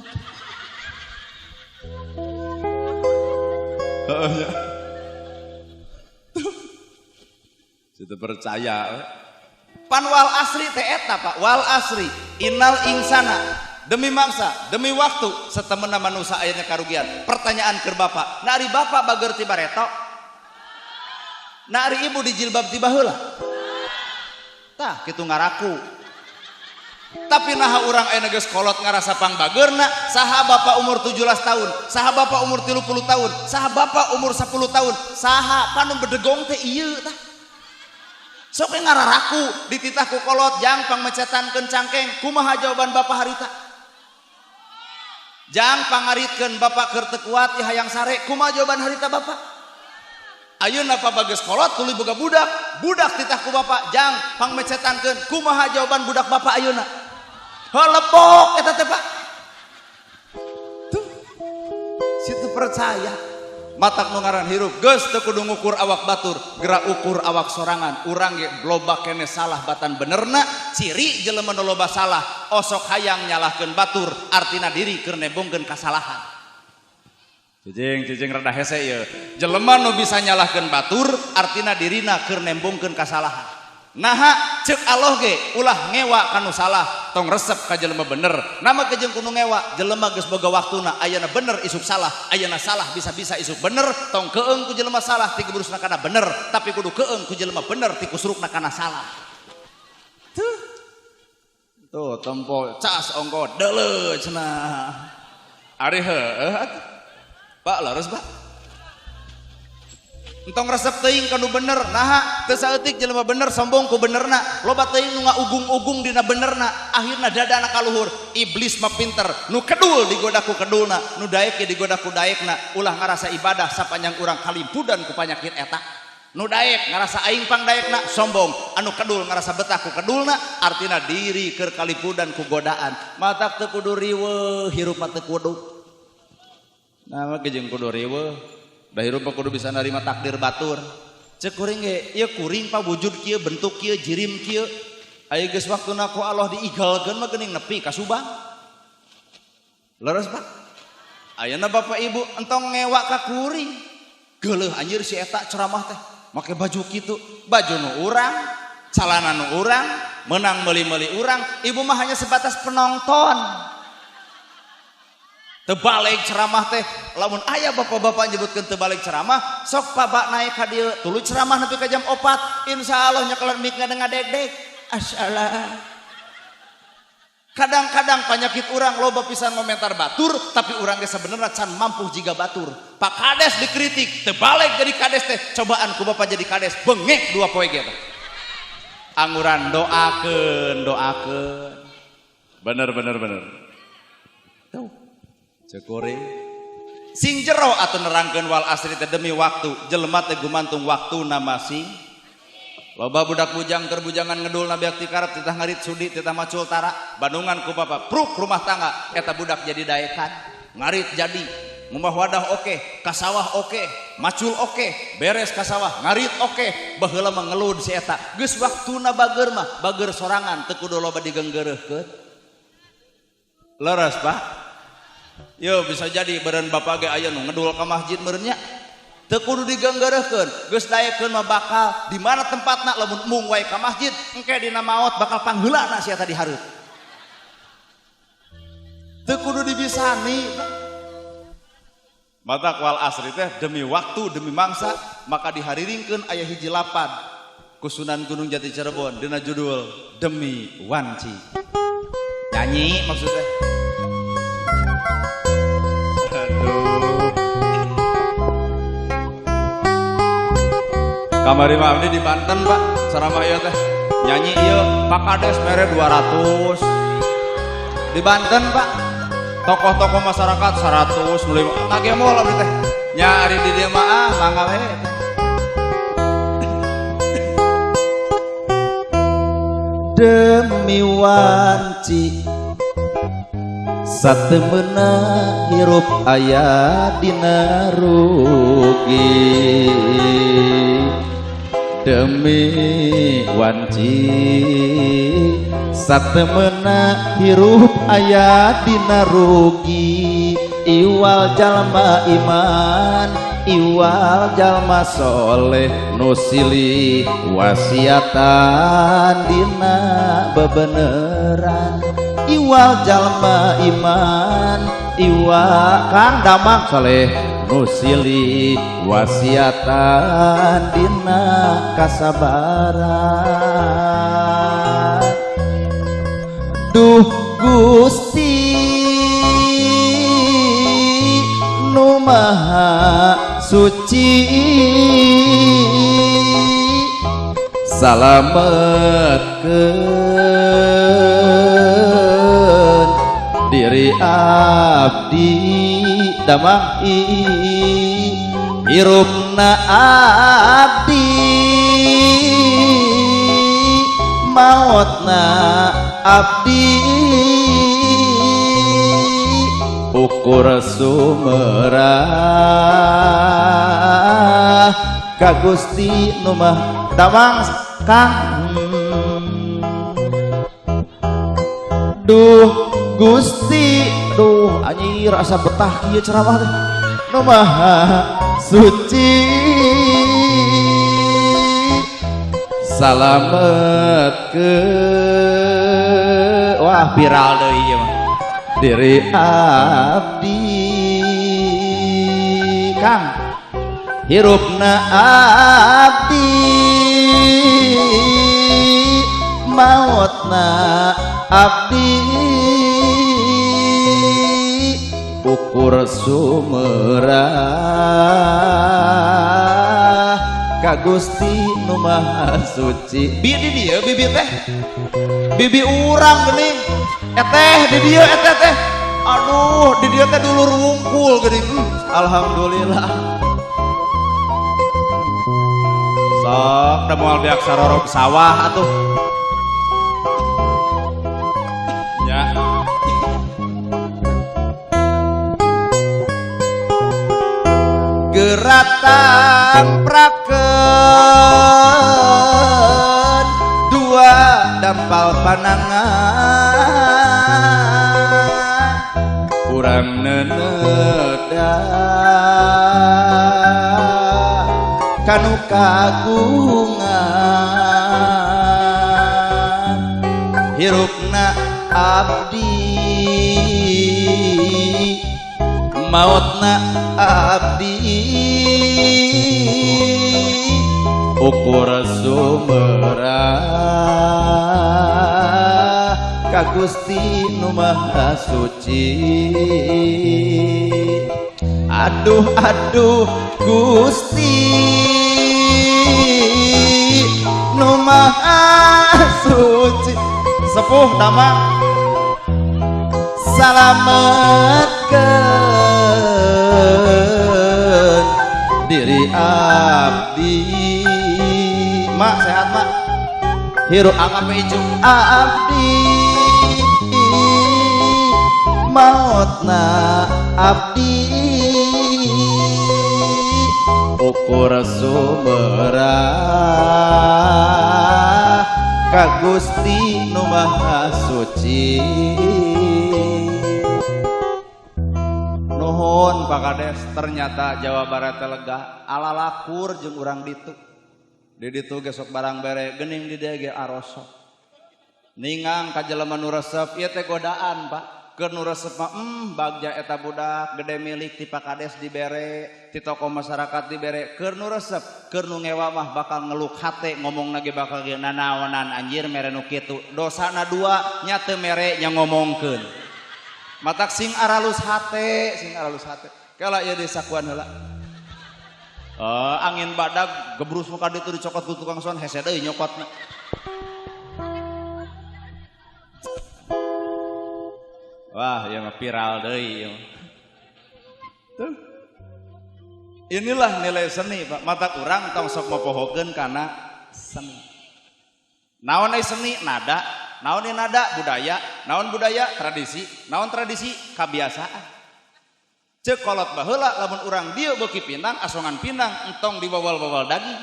Heeh nya. Situ percaya. Pan wal asri teh eta Pak, wal asri innal insana, demi mangsa, demi waktu setemena manusia ayeuna karugian. Pertanyaan keur bapak, na ari bapak bager ti bareto? Na ari ibu dijilbab ti baheula? Tah kitu ngaraku. Tapi naha urang ayeuna geus kolot ngarasa pangbageurna, saha bapak umur 17 tahun, saha bapak umur 30 tahun, saha bapak umur 10 tahun, saha panu bedegong teh ieu tah. Sok we ngararaku dititah ku kolot jang pangmecetankeun cangkeng, kumaha jawaban bapak harita? Jang pangaritkeun bapak keur teu kuat ieu hayang sare, kumaha jawaban harita bapak? Ayeuna bapak geus kolot tuluy boga budak, budak titah ku bapak jang pangmecetankeun, kumaha jawaban budak bapak ayeuna? Holebok eta teh Pak. Tuh. Situ percaya. Matak nu ngaran hirup geus teu kudu ngukur awak batur, geura ukur awak sorangan. Urang ge loba keneh salah batan benerna, ciri jelema nu loba salah osok hayang nyalahkeun batur, artina diri keur nebongkeun kasalahan. Cicing cicing rada hese ieu. Jelema nu bisa nyalahkeun batur, artina dirina keur nembongkeun kasalahan. Naha ceuk Allah ge ulah ngewa kanu salah. tong resep ka jelema bener. Nama ke jeung kudu ngewa, jelema geus boga waktuna, ayana bener isuk salah, ayana salah bisa-bisa isuk bener, tong keeng ku jelema salah ti geburusna kana bener, tapi kudu keeng ku jelema bener ti kusurukna kana salah. Tuh. Tuh tempo cas ongko deuleu cenah. Ari heueuh atuh. Pak leres Pak. Entong resep teuing ka nu bener, naha teu saeutik jelema bener sombong ku benerna, loba teuing nu ngaugung-ugung dina benerna, akhirna dadana ka luhur. Iblis mah pinter, nu kedul digoda ku kedulna, nu daek ge digoda ku daekna, ulah ngarasa ibadah sapanjang urang kalimpudan ku panyakit eta. Nu daek ngarasa aing pang daekna sombong, anu kedul ngarasa betah ku kedulna, artina diri keur kalimpudan ku godaan. Matak teu kudu riweuh, hirup mah teu kudu. Nah mah jeung kudu riweuh. Da hirup mah kudu bisa narima takdir batur. Ceuk kuring ge, ieu kuring pa wujud kieu, bentuk kieu, jirim kieu. Aya geus waktuna ku Allah diigalkeun mah geuning nepi ka Subang. Leres Pak? Ayeuna Bapak Ibu entong ngewa ka kuring. Geuleuh anjir si eta ceramah teh, make baju kitu, baju nu urang, calana nu urang, menang meuli-meuli urang, ibu mah hanya sebatas penonton. Terbalik ceramah teh, lamun aya bapak-bapak nyebutkeun terbalik ceramah, sok pabak naik ka dieu, tuluy ceramah nepi ka jam 4, insyaallah nyekelan mic ngadeg-ngadeg. Asalah. Kadang-kadang penyakit urang loba pisan komentar batur, tapi urang ge sebenarnya can mampu jiga batur. Pak Kades dikritik, terbalik jadi kades teh, cobaan ku bapak jadi kades, bengek 2 poe ge teh. Anguran doakeun, doakeun. Bener bener bener. Tuh. Cekore sing jero atau nerangkeun wal asri teh demi waktu, jelema teh gumantung waktuna masing. Loba budak bujang keur bujangan ngedul na beak tikarep titah ngarit sudi titah macul tara, bandungan ku bapa pruk rumah tangga eta budak jadi daekan, ngarit jadi, ngumah wadah oke, ka sawah oke, macul oke, beres ka sawah, ngarit oke, baheula mah ngelud si eta. Geus waktuna bager mah, bager sorangan teu kudu loba digenggereuhkeun. Leres Pak? Yo bisa jadi beureun bapa ge aya nu ngedul ka masjid meureun nya. Teu kudu digenggereuhkeun, geus daekeun mah bakal di mana tempatna lamun mung wae ka masjid, engke dina maot bakal pangheulana sia tadi hareup. Teu kudu dibisani. Matak wal asri teh demi waktu, demi mangsa, maka dihariringkeun aya hiji lapad ku Sunan Gunung Jati Cirebon dina judul Demi Wanci. Nyanyi maksudnya. Aduh. Kamari mah abdi di Banten Pak, ceramah ieu teh. Nyanyi ieu Pak Kades mere 200. Di Banten Pak, tokoh-tokoh masyarakat 100 nu lima. Ngagemol abdi teh. Nya ari di dieu mah ah mangga we. Demi wanci satemena hirup aya dina rugi, demi wanci satemena hirup aya dina rugi, iwal jalma iman iwal jalma soleh nu silih wasiatan dina bebeneran, iwal jalma iman iwal kang damang soleh nu silih wasiatan dina kasabaran. Duh Gusti nu Maha Suci, salametkeun diri abdi damang hirupna abdi maotna abdi ukur sumerah ka Gusti nu Maha damang kang. Duh Gusti, duh anjir asa betah kieu ceramah teh. Nu Maha Suci, salametkeun. Wah Wah viral deui ieu mah. Diri abdi Kang hirupna abdi mautna abdi ukur sumerah ka Gusti nu Maha Suci. Bi di dieu bibi teh bibi urang geuning eteh di dieu eteh teh aduh di dieu teh dulur wungkul geuning. Alhamdulillah sok da moal beak sarorog sawah atuh nya. Geratang prakeun dua dampal panangan urang neneda kanu kagungan hirupna abdi mautna abdi ukur sumerah ka Gusti nu Maha Suci. Aduh aduh Gusti nu Maha Suci. Sepuh damang salametkeun diri abdi. Mak sehat mak hirup AKP icu abdi mautna abdi ukur sumerah ka Gusti nu Maha Suci. Nuhun Pak Kades, ternyata Jawa Barat teh lega ala lakur jeung urang ditu. Di ditu ge sok barang bere geuning di dieu ge arosok. Ningang ka jelema nu resep ieu teh godaan Pak. Keur nu resep mah bagja eta budak gede milik ti Pak Kades dibere, ti tokoh masyarakat dibere. Keur nu resep, keur nu ngewa mah bakal ngeluk hate ngomongna ge bakal ge nanaonan anjir mere nu kitu. Dosana dua nya teu mere nya ngomongkeun. Matak sing aralus hate, sing aralus hate. Kala ieu disakuan heula. Angin badag gebrus muka ditu dicokot ku tukang son hese deui nyokotna. Wah, ieu mah viral deui ieu. Tuh. Inilah nilai seni, Pak. Matak urang tong sok mopohokeun kana seni. Naon ai seni? Nada. Naon nada? Budaya. Naon budaya? Tradisi. Naon tradisi? Kabiasaan. Ceuk kolot baheula lamun urang dieu beuki pinang asongan pinang entong dibawal-bawal daging.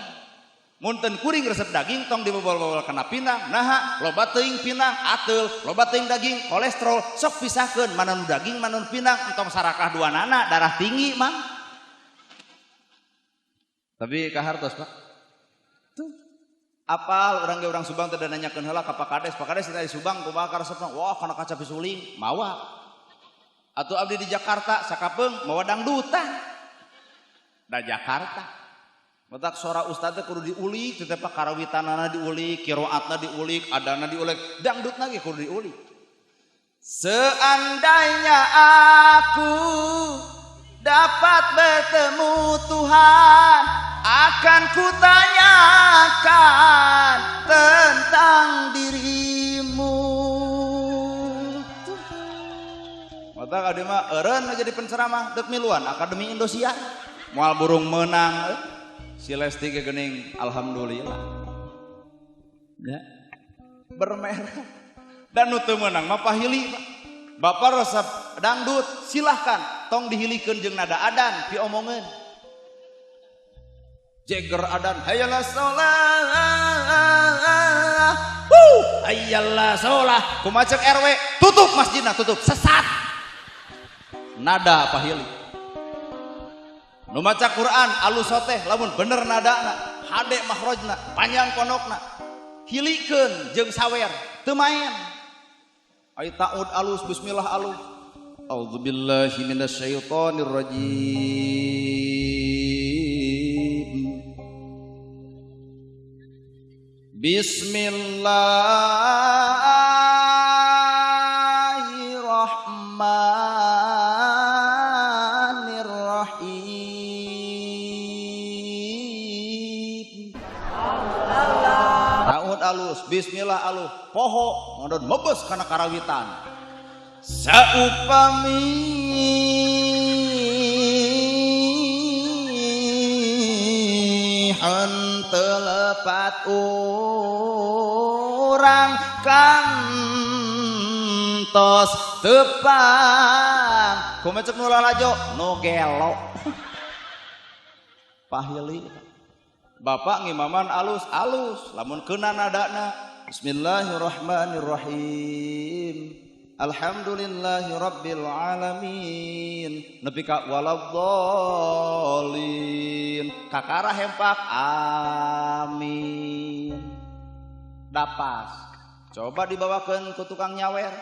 Mun teu kuring resep daging tong dibawal-bawal kana pinang. Naha loba teuing pinang ateul, loba teuing daging kolesterol. Sok pisahkeun mana nu daging mana nu pinang entong sarakah dua nana darah tinggi mang. Tapi kahartos Pak. Tuh. Apal urang ge urang Subang teh nanyakeun heula ka Pak Kades. Pak Kades teh di Subang kumaha karesepna? Wah kana kaca pisuling mawa. Atau abdi di Jakarta sakapeung mawa dangdutan. Da Jakarta. Matak sora ustad teh kudu diulik, teh Pak karawitanana diulik, qiraatna diulik, adana diulik, dangdutna ge kudu diulik. Seandainya aku dapat bertemu Tuhan, akan kutanyakan tentang dirimu. Matak abdi mah eureun jadi penceramah deuk miluan Akademi Indosiar. Moal burung menang si Lesti ge geuning alhamdulillah. Ya. Bermerek. Dan nu teu meunang mah pahili Pak. Bapak resep dangdut silahkan tong dihilikeun jeung nada adan piomongeun. Jeger adan hayalah sholah. Hayalah sholah. Kumaha ceuk RW tutup masjidna tutup sesat. Nada pahili. Nu maca Quran alus teh lamun bener nadana, hade makhrajna, panjang konokna. Hilikeun jeung sawer, teu main. Ai ta'ud alus, bismillah alus. A'udzubillahi minasyaitonir rajim. Bismillahirrahmanirrahim. Ta'ud alus, bismillah alus, poho ngodon mebes kana karawitan. Saupami henteu lepat urang kantos tepang. Kumaha cek nu lalajo? Nu gelo. Pahili. Bapak ngimaman alus-alus lamun keuna nadana. Bismillahirrahmanirrahim. Alhamdulillahi rabbil alamin. Nepi ka waladhdallin. Kakara hempak amin. Dapas. Coba dibawakeun ku tukang nyawer.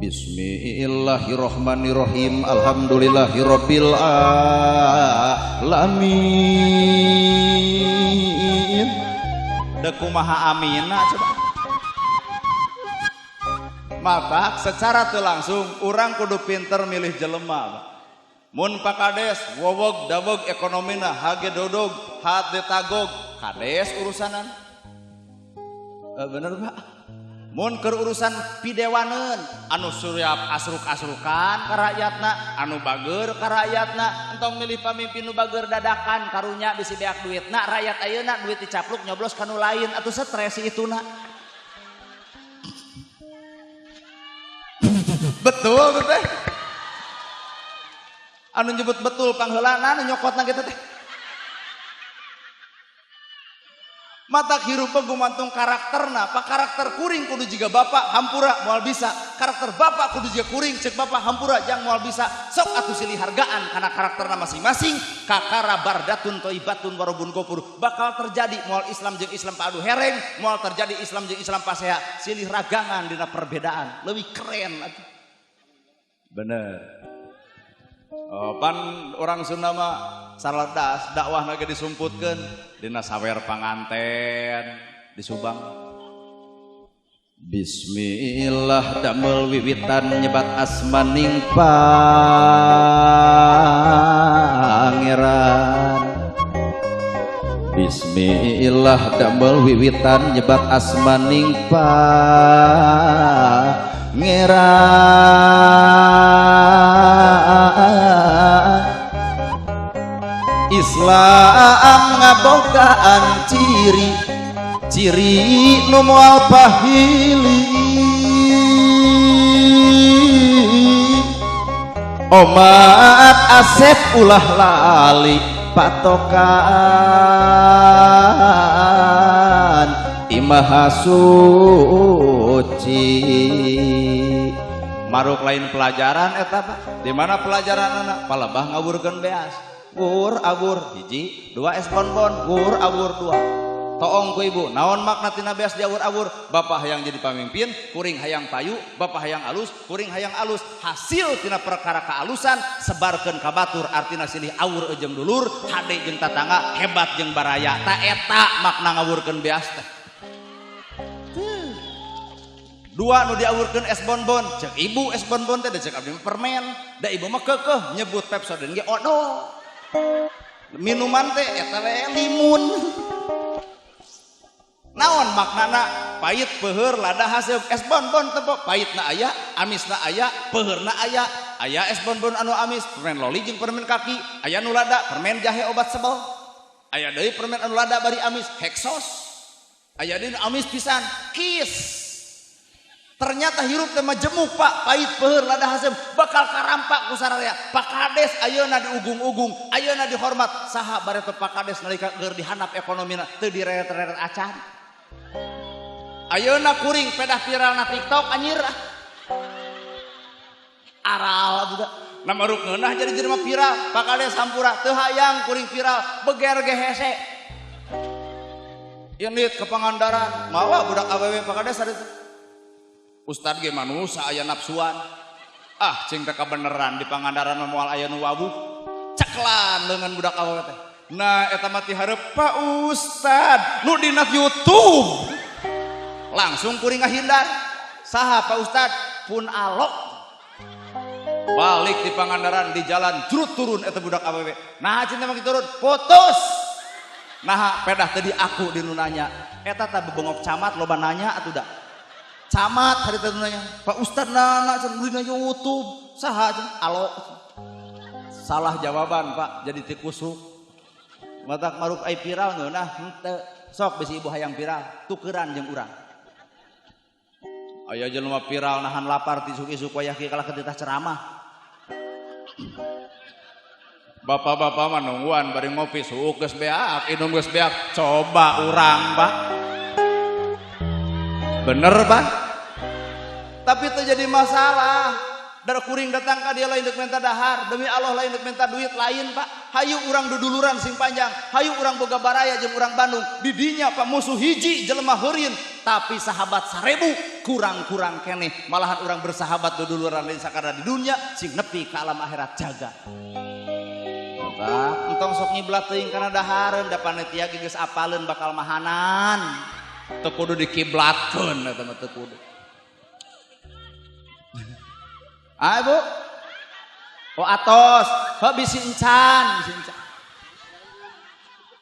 Bismillahirrahmanirrahim. Alhamdulillahi rabbil alamin. Deuk kumaha amina coba. Maka secara teu langsung urang kudu pinter milih jelema. Mun Pak Kades wowog daweg ekonomina hage dodog hate tagog kades urusanan. Bener Pak. Mun keur urusan pidewaneun anu suriap asruk-asrukan ka rakyatna, anu bager ka rakyatna, entong milih pamimpin nu bager dadakan karunya bisi beak duitna, rakyat ayeuna duit dicapluk nyoblos ka nu lain atuh stres si ituna. Betul teh. Anu nyebut betul pangheulana anu nyokotna kitu teh. Mata hirup gumantung karakterna, pak karakter kuring kudu jiga bapak hampura moal bisa, karakter bapak kudu jiga kuring cek bapak hampura jang moal bisa. Sok atuh silih hargaan kana karakterna masing-masing. Kakara bardatun thayyibatun warabun gofur bakal terjadi moal Islam jeung Islam padu hereng, moal terjadi Islam jeung Islam pasea, silih ragangan dina perbedaan leuwih keren atuh. Bener. Oh, pan orang Sunda mah saledas dakwahna ge disumputkeun dina sawer panganten di Subang. Bismillah damel wiwitan nyebat asmaning pangeran. Bismillah damel wiwitan nyebat asmaning pangeran. Islam ngabogaan ciri ciri nu moal pahili. Omat asep ulah lali patokan Imaha suci. Maruk lain pelajaran eta Pak. Di mana pelajaran anak? Palebah ngawurkeun beas. Wur awur hiji, dua es bonbon, wur awur dua. Toong ku ibu, naon makna tina beas diawur-awur? Bapak hayang jadi pamimpin, kuring hayang payu, bapak hayang alus, kuring hayang alus. Hasil tina perkara kealusan sebarkeun ka batur, artina silih awur jeung dulur, hade jeung tatangga, hebat jeung baraya. Ta eta makna ngawurkeun beas teh. Dua nu diawurkeun es bonbon, cek ibu es bonbon teh da cek abdi mah permen, da ibu mah keukeuh nyebut Pepsodent ge odol. Minuman teh eta we limun. Naon maknana? Pahit peuheur lada haseum. Es bonbon teh pahitna aya, amisna aya, peuheurna aya. Aya es bonbon anu amis, permen loli jeung permen kaki, aya nu lada, permen jahe obat sebel. Aya deui permen anu lada bari amis, heksos. Aya deui nu amis pisan, kis. Ternyata hirup teh majemuk Pak, pahit peuheur lada haseum, bakal karampak ku sararea. Pak Kades ayeuna diugung-ugung, ayeuna dihormat. Saha bareto Pak Kades nalika keur dihandap ekonomina teu direret-reret acan. Ayeuna kuring pedah viral na TikTok anjir. Aral budak. Na maruk ngeunah jadi jelema viral. Pak Kades hampura teu hayang kuring viral, beger ge hese. Indit ke Pangandaran, mawa budak awewe Pak Kades ari. Ustad ge manusa aya nafsuan. Ah cing teh kabeneran di Pangandaran mah moal aya nu wawuh. Ceklan leungeun budak awewe teh. Nah eta mah ti hareup Pak Ustad nu dina YouTube. Langsung kuring ngahindar. Saha Pak Ustad? Pun alok. Balik di Pangandaran di jalan jurut turun eta budak awewe. Nah cinta mah turun putus. Nah pedah tadi aku di nu nanya. Eta tah bebengok camat loba nanya atuh da. Camat hari teh nanya, Pak Ustad nana cenah dina YouTube. Saha cenah? Alok. Salah jawaban Pak, jadi tikusuk. Matak maruk ai viral ngeunah henteu. Sok bisi ibu hayang viral, tukeran jeung urang. Aya jelema viral nahan lapar ti isuk-isuk wayah kieu kalah ketitah ceramah. Bapak-bapak mah nungguan bari ngopi suuk geus beak, inum geus beak. Coba urang, Pak. Bener, Pak? Tapi itu jadi masalah. Dar kuring datang ka dia lain deuk minta dahar, demi Allah lain deuk minta duit lain, Pak. Hayu urang duduluran sing panjang, hayu urang boga baraya jeung urang Bandung. Di dinya Pak musuh hiji jelema heurin, tapi sahabat 1000 kurang-kurang keneh. Malahan urang bersahabat duduluran lain sakada di dunia sing nepi ka alam akhirat jaga. Pak, entong sok ngiblat teuing kana dahareun, da panitia ge geus apaleun bakal mahanan. Teu kudu dikiblatkeun eta mah teu kudu. Ah, Bu. Oh atos, heuh bisi encan, bisi encan.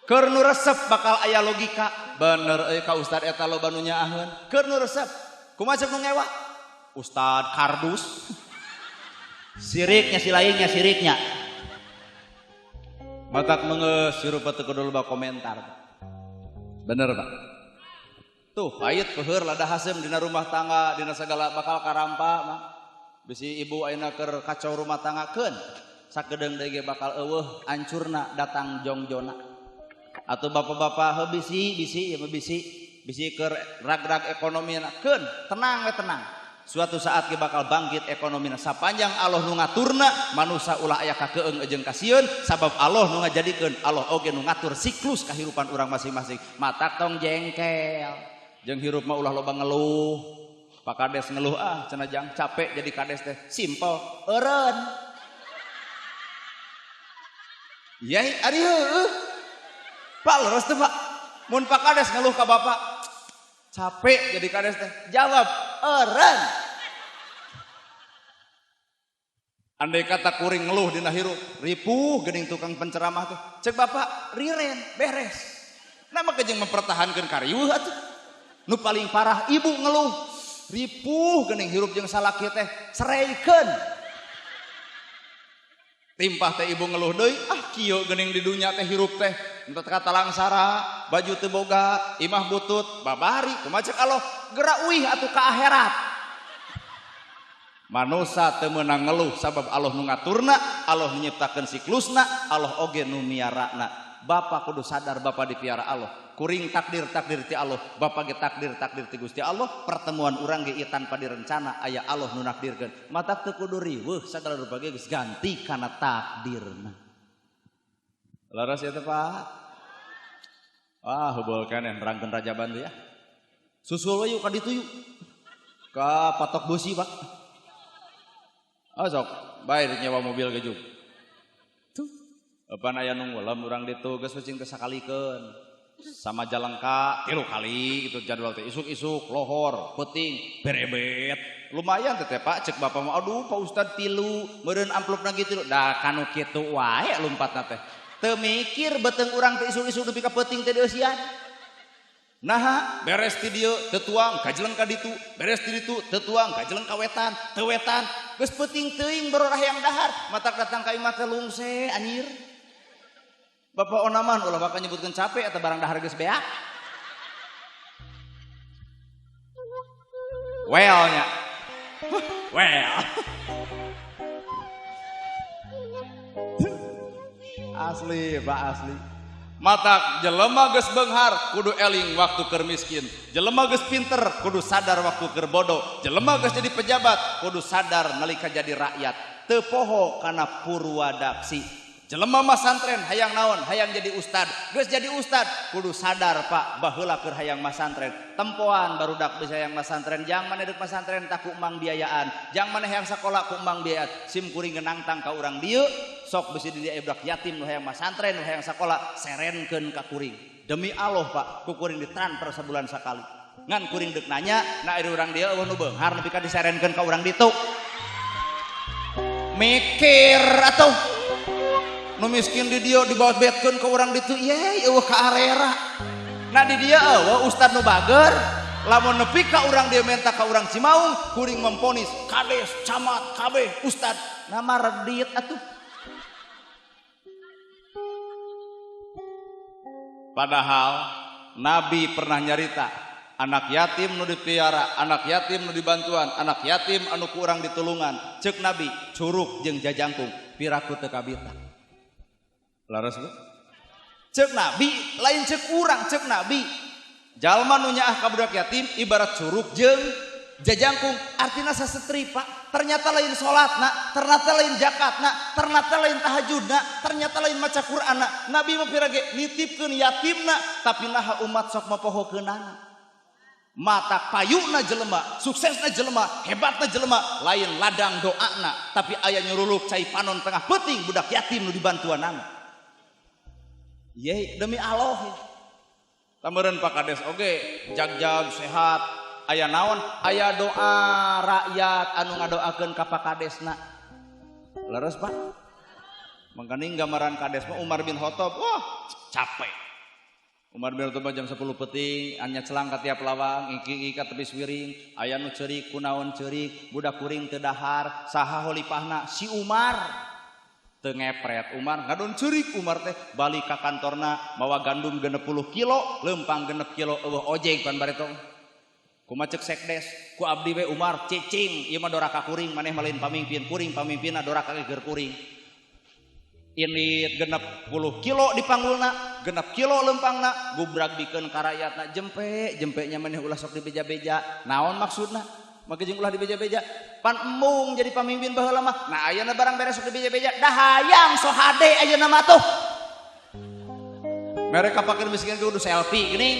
Keur nu resep bakal aya logika. Bener euy ka ustad eta loba nu nyaaheun. Keur nu resep, kumaha cek nu ngewa? Ustad kardus. Siriknya si lainnya siriknya. Matak mengeus hirup teu kudu loba komentar. Bener, Pak. Tuh, pahit peuheur lada haseum dina rumah tangga, dina segala bakal karampa mah. Bisi ibu ayeuna keur kacau rumah tangga keun. Sakedeung deui ge bakal eueuh ancurna datang jongjona. Atau bapak-bapak heuh bisi bisi ieu mah bisi bisi keur rag-rag ekonomina keun, tenang we tenang. Suatu saat ge bakal bangkit ekonomina sapanjang Allah nu ngaturna manusa ulah aya kakeung jeung kasieun sabab Allah nu ngajadikeun Allah oge nu ngatur siklus kahirupan urang masing-masing. Matak tong jengkel. Jeung hirup mah ulah loba ngeluh. Pak Kades ngeluh ah cenah jang capek jadi kades teh simple eureun. Yai ari heueuh. Pak leres teh Pak. Mun Pak Kades ngeluh ka bapak capek jadi kades teh jawab eureun. Andai kata kuring ngeluh dina hirup ripuh geuning tukang penceramah teh cek bapak riren beres. Nah mah jeung mempertahankeun kariweuh atuh. Nu paling parah ibu ngeluh ripuh geuning hirup jeung salaki teh sereikeun. Timpah teh ibu ngeluh deui ah kieu geuning di dunya teh hirup teh entah kata langsara baju teu boga imah butut babari kumaha cek Allah geura uih atuh ka akhirat. Manusa teu meunang ngeluh sabab Allah nu ngaturna, Allah nu nyiptakeun siklusna, Allah oge nu miarana. Bapak kudu sadar bapak dipiara Allah. Kuring takdir takdir ti Allah, bapak ge takdir takdir ti Gusti Allah. Pertemuan urang ge ieu tanpa direncana aya Allah nu nakdirkeun. Matak teu kudu riweuh sagala rupa ge geus ganti kana takdirna. Laras ieu teh Pak. Ah heubeul keneh nerangkeun Rajaban teh ya. Susul we yuk ka ditu yuk. Ka patok beusi Pak. Ah sok bae nyewa mobil ge juk. Tuh. Eupan aya nu ngulem urang ditu geus cing teh sakalikeun. Sama Jalengka 3 kali gitu jadwal teh isuk-isuk lohor peuting berebet lumayan teh Pak cek bapak mah aduh Pak Ustad 3 meureun amplopna ge 3 da kanu kitu wae lumpatna teh teu mikir beuteung urang teh isuk-isuk nepi ka peuting teh dieusian. Naha beres ti dieu teu tuang kajeleng ka ditu beres ti ditu teu tuang kajeleng ka wetan teu wetan geus peuting teuing berorah yang dahar matak datang ka imah teh lungse anjir. Bapak onaman ulah bakal nyebutkeun capek atau barang dahar geus beak. Well nya. Well. Asli, Pak asli. Matak jelema geus beunghar kudu eling waktu keur miskin. Jelema geus pinter kudu sadar waktu keur bodoh. Jelema geus jadi pejabat kudu sadar nalika jadi rakyat. Teu poho kana purwadaksi. Jelema masantren hayang naon, hayang jadi ustad. Geus jadi ustad kudu sadar Pak, baheula keur hayang masantren. Tempoan barudak bisa hayang masantren, jang maneh deuk masantren tak ku emang biayaan, jang maneh hayang sakola ku emang biayaan. Sim kuring nangtang ka urang dieu, sok bisi di dieu budak yatim nu hayang masantren, nu hayang sakola, serenkeun ka kuring. Demi Allah Pak, ku kuring ditransfer sabulan sakali. Ngan kuring deuk nanya, na ari urang dieu eueuh nu beunghar nepi ka diserenkeun ka urang ditu. Mikir atuh. Nu miskin di dieu dibawatbetkeun ka urang ditu, ye eueuh ka arera. Nah di dieu eueuh ustad nu bager, lamun nepi ka urang dieu menta ka urang Cimaung, kuring memponis kades, camat, kabeh ustad, nama redit atuh. Padahal Nabi pernah nyarita, anak yatim nu dipiara, anak yatim nu dibantuan, anak yatim anu ku urang ditulungan. Ceuk Nabi, curug jeung jajangkung, piraku teu kabita. Laras bu? Ceuk Nabi, lain ceuk urang, ceuk Nabi. Jalma nu nyaah ka budak yatim ibarat curug jeung jajangkung, artina sasetri Pak. Ternyata lain salatna, ternyata lain zakatna, ternyata lain tahajudna, ternyata lain maca Qur'anna. Nabi mah pirage nitipkeun yatimna, tapi naha umat sok mapohokeunana. Mata payuna jelema, suksesna jelema, hebatna jelema, lain ladang doana, tapi aya nyuruluk cai panon tengah peuting budak yatim nu dibantuanana. Ye, demi Allah. Tameureun Pak Kades oge jag-jag sehat, aya naon? Aya doa rakyat anu ngadoakeun ka Pak Kadesna. Leres Pak? Mangkaning gambaran Kades mah Umar bin Khattab, wah capek. Umar bin Khattab jam 10 peuting, anya celang ka tiap lawang, iki-iki ka tepi wiring, aya nu ceurik kunaon ceurik, budak kuring teu dahar, saha holipahna si Umar. Teu ngepret Umar, ngadon ceurik Umar teh balik ka kantorna mawa gandum 60 kilo, lempang 6 kilo eueuh ojek pan bareto. Kumaha ceuk sekdes, ku abdi we Umar cicing, ieu mah doraka kuring, maneh mah lain pamimpin kuring, pamimpinna doraka keur kuring. Ini 60 kilo dipanggulna, 6 kilo lempangna, gubrag bikeun ka rakyatna, jempe, jempenya maneh ulah sok dibeja-beja. Naon maksudna? Make jeung ulah dibeja-beja. Pan embung jadi pamimpin baheula mah. Nah ayeuna barang beres sok dibeja-beja, dah hayang so hade ayeuna mah tuh. Mereka fakir miskin kudu selfie geuning.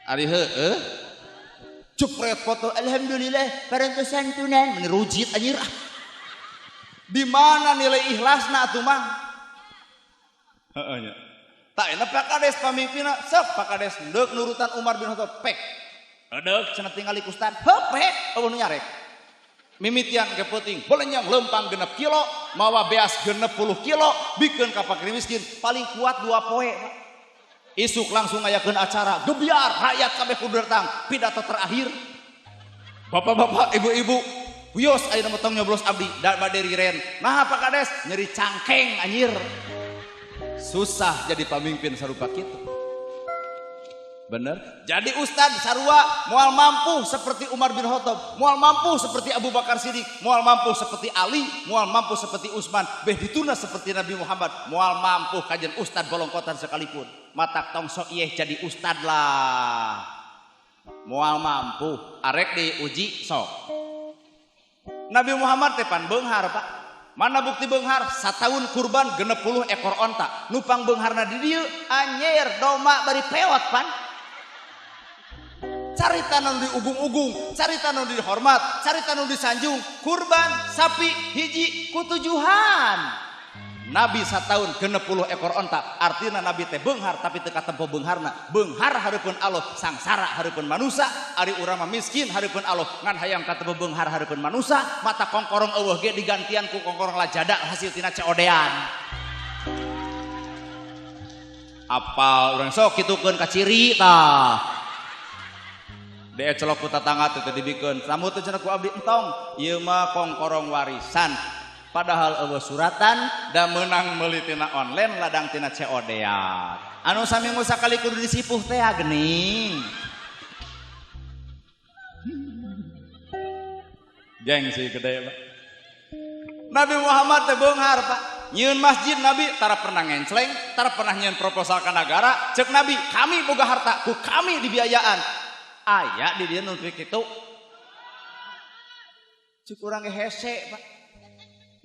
Ari heueuh. Jepret foto, alhamdulillah parantos santunan, meni rujit anjir. Di mana nilai ikhlasna atuh mah? Heeh nya. Tak enak Pak Kades pamimpinna, sok Pak Kades deuk nurutan Umar bin Khattab pek. Deuk cenah tingali ku ustad, heuh pek eueuh nu nyarek. Mimitian ke peuting, belenyang lempang 6 kilo, mawa beas 60 kilo, bikeun ka fakir miskin paling kuat 2 poe. Isuk langsung ngayakeun acara, gebyar rakyat kabeh kudu datang, pidato terakhir. Bapak-bapak, ibu-ibu, wios ayeuna mah tong nyoblos abdi, da bade riren. Nah Pak Kades nyeri cangkeng anjir. Susah jadi pamimpin sarupa kitu. Bener? Jadi ustad sarua moal mampu seperti Umar bin Khattab, moal mampu seperti Abu Bakar Siddiq, moal mampu seperti Ali, moal mampu seperti Utsman, beh dituna seperti Nabi Muhammad, moal mampu kajian ustad bolongkotan sekalipun. Matak tong sok ieh jadi ustad lah. Moal mampu, arek diuji sok. Nabi Muhammad teh pan beunghar Pak. Mana bukti beunghar? Sataun kurban 60 ekor onta. Nupang beungharna di dieu anjir doma bari peot pan. Carita nu diugung-ugung, carita nu dihormat, carita nu disanjung, kurban sapi hiji ku tujuhan. Nabi sataun 60 ekor onta, artina Nabi teh beunghar tapi teu katempo beungharna. Beunghar hareupeun Allah, sangsara hareupeun manusa, ari urang mah miskin hareupeun Allah, ngan hayang katempo beunghar hareupeun manusa, mata kongkorong eueuh ge digantian ku kongkorong lajada hasil tina COD-an. Apal urang sok kitukeun ka ciri tah. Dee celok ku tatangga teh dibikeun. Samu teh cenah ku abdi entong, ieu mah kongkorong warisan. Padahal eueuh suratan da meunang meuli tina online ladang tina COD-an. Anu saminggu sakali kudu disipuh teh geuning. Gengsi gede Pak. Nabi Muhammad teh beunghar Pak. Nyieun masjid Nabi tara pernah ngencleng, tara pernah nyieun proposal ka nagara. Ceuk Nabi, kami boga harta, ku kami dibiayaan. Aya di dieu nu kitu. Ceuk urang ge hese Pak.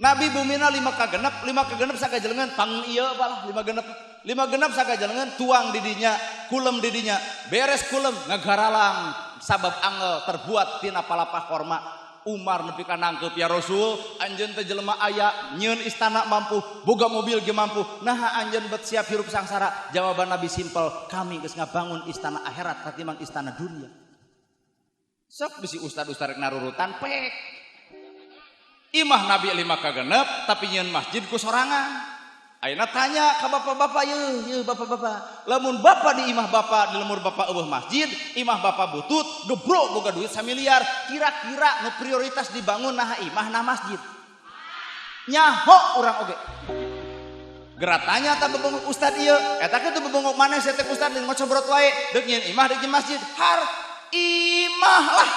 Nabi bumina 5 kagenep, 5 kagenep sagajelengan pang ieu balah 5 genep. 5 genep sagajelengan tuang didinya, kulem didinya, beres kulem ngagaralang sabab angel terbuat tina palapah korma. Umar nepi ka nangkeup ya Rasul, anjeun teh jelema aya, nyieun istana mampu, boga mobil ge mampu. Naha anjeun bet siap hirup sangsara? Jawaban Nabi simpel, kami geus ngabangun istana akhirat katimbang istana dunia. Sok bisi ustad-ustad rek narurutan pek. Imah Nabi 5 kagenep tapi nyieun masjid ku sorangan. Ayeuna tanya ka bapak-bapak yeuh, yeuh bapak-bapak. Lamun bapak di imah bapak di lemur bapak eueuh masjid, imah bapak butut, gebrok boga duit samiliar, kira-kira nu prioritas dibangun naha imah nah masjid. Nyaho urang oge. Geura tanya ta bebongok ustad ieu, eta kitu bebongok maneh sia teh ustad deung ngocobrot wae, deuk nyieun imah deuk nyieun masjid. Har imah lah.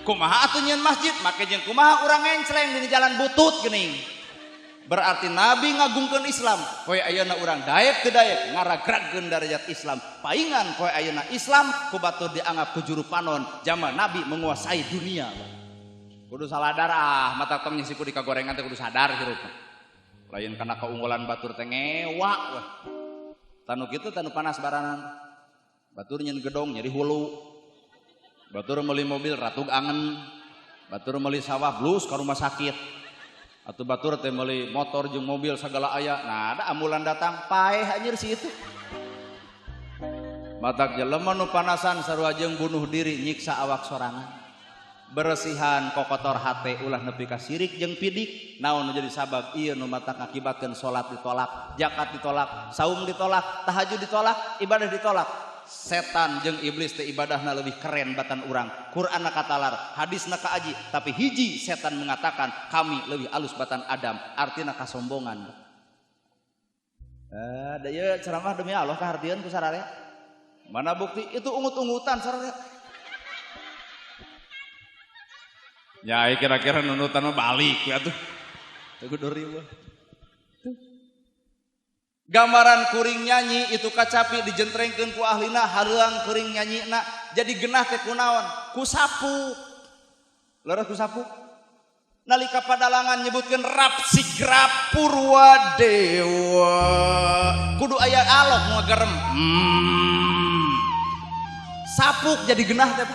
Kumaha atuh nyieun masjid, make jeung kumaha urang ngencleng di jalan butut geuning. Berarti Nabi ngagungkeun Islam, poe ayeuna urang daek teu daek ngaragragkeun darajat Islam. Paingan poe ayeuna Islam ku batur dianggap ku juru panon, zaman Nabi menguasai dunia. Kudu saladar ah, mata tong nyisi ku dikagorengan teh kudu sadar hirup. Lain kana keunggulan batur teh ngewa weh. Tanu kitu tanu panas baranan. Batur nyeun gedong nyeri hulu. Batur meuli mobil ratug angen. Batur meuli sawah blus ka rumah sakit. Atau batur teh meuli motor jeung mobil segala aya. Nah, ada ambulan datang, paeh anjir si itu. Matak jelema nu panasan sarua jeung bunuh diri nyiksa awak sorangan. Beresihan kokotor hate ulah nepi ka sirik jeung pidik. Naon nu jadi sabab ieu nu matak ngakibatkeun salat ditolak, zakat ditolak, saum ditolak, tahajud ditolak, ibadah ditolak. Setan jeung iblis teh ibadahna lebih keren batan urang. Qur'anna katalar, hadisna kaaji, tapi hiji setan mengatakan kami lebih alus batan Adam, artina kasombongan. Da ieu ceramah demi Allah kahartieun ku sararea. Mana bukti itu ungut-ungutan sararea. Ya kira-kira nunutan mah balik we atuh. Teu kudu riweuh. Gambaran kuring nyanyi itu kacapi dijentrengkeun ku ahlina hareuang kuring nyanyina jadi genah teh kunaon ku sapu leres ku sapu nalika padalangan nyebutkeun rap sigrap purwa dewa kudu aya alok nu ngagerem sapuk jadi genah teh.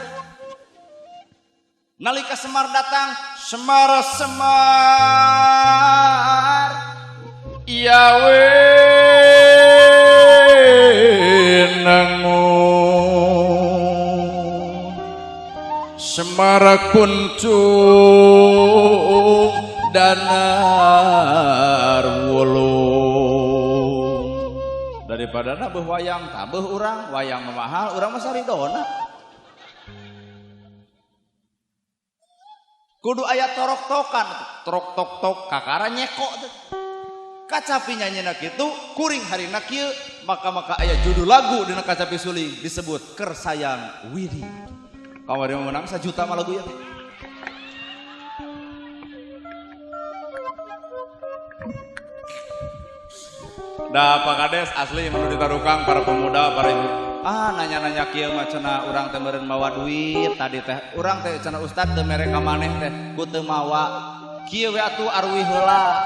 Nalika Semar datang Semar Semar Yawe nengu Semara kuncung danar wulung. Daripada nabeuh wayang tabeuh urang, wayang mahal urang mah saridona. Kudu aya torok-tokan, torok tok tok kakara nyeko teh. Kacapi nyanyina kitu, kuring harina kieu, maka-maka aya judul lagu dina kacapi suling disebut Kersayang Widi. Kamari menang 1 juta mah lagu ya. Dah Pak Kades asli menu ditarukang para pemuda para ibu. Ah nanya-nanya kieu mah cenah urang teh meureun mawa duit tadi teh. Urang teh cenah ustad teu mere ka maneh teh ku teu mawa. Kieu we atuh arwih heula.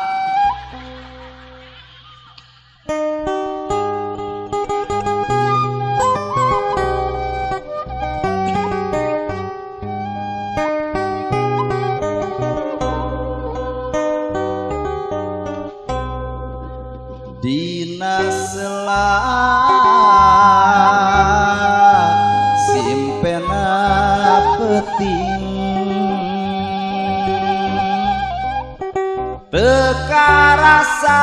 Dina sela simpena peting teu karasa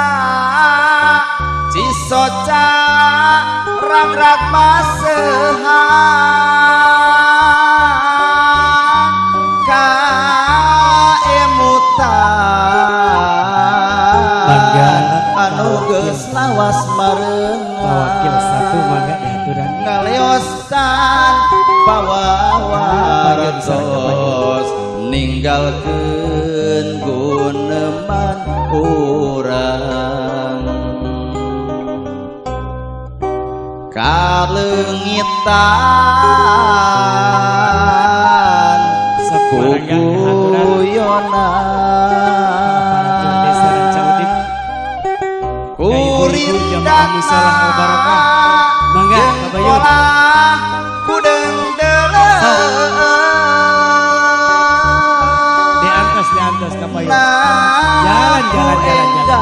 cisoca rag-rag masehan kaemutan anu geus lawas mareungan wakil satu mangga diaturan ngaleosan pawawartos ninggalkeun guneman urang kaleungitan kuguyonan. jamaah musola Al Barokah. Mangga kabayun. Diantos kabayun. Jalan jalan jalan jalan.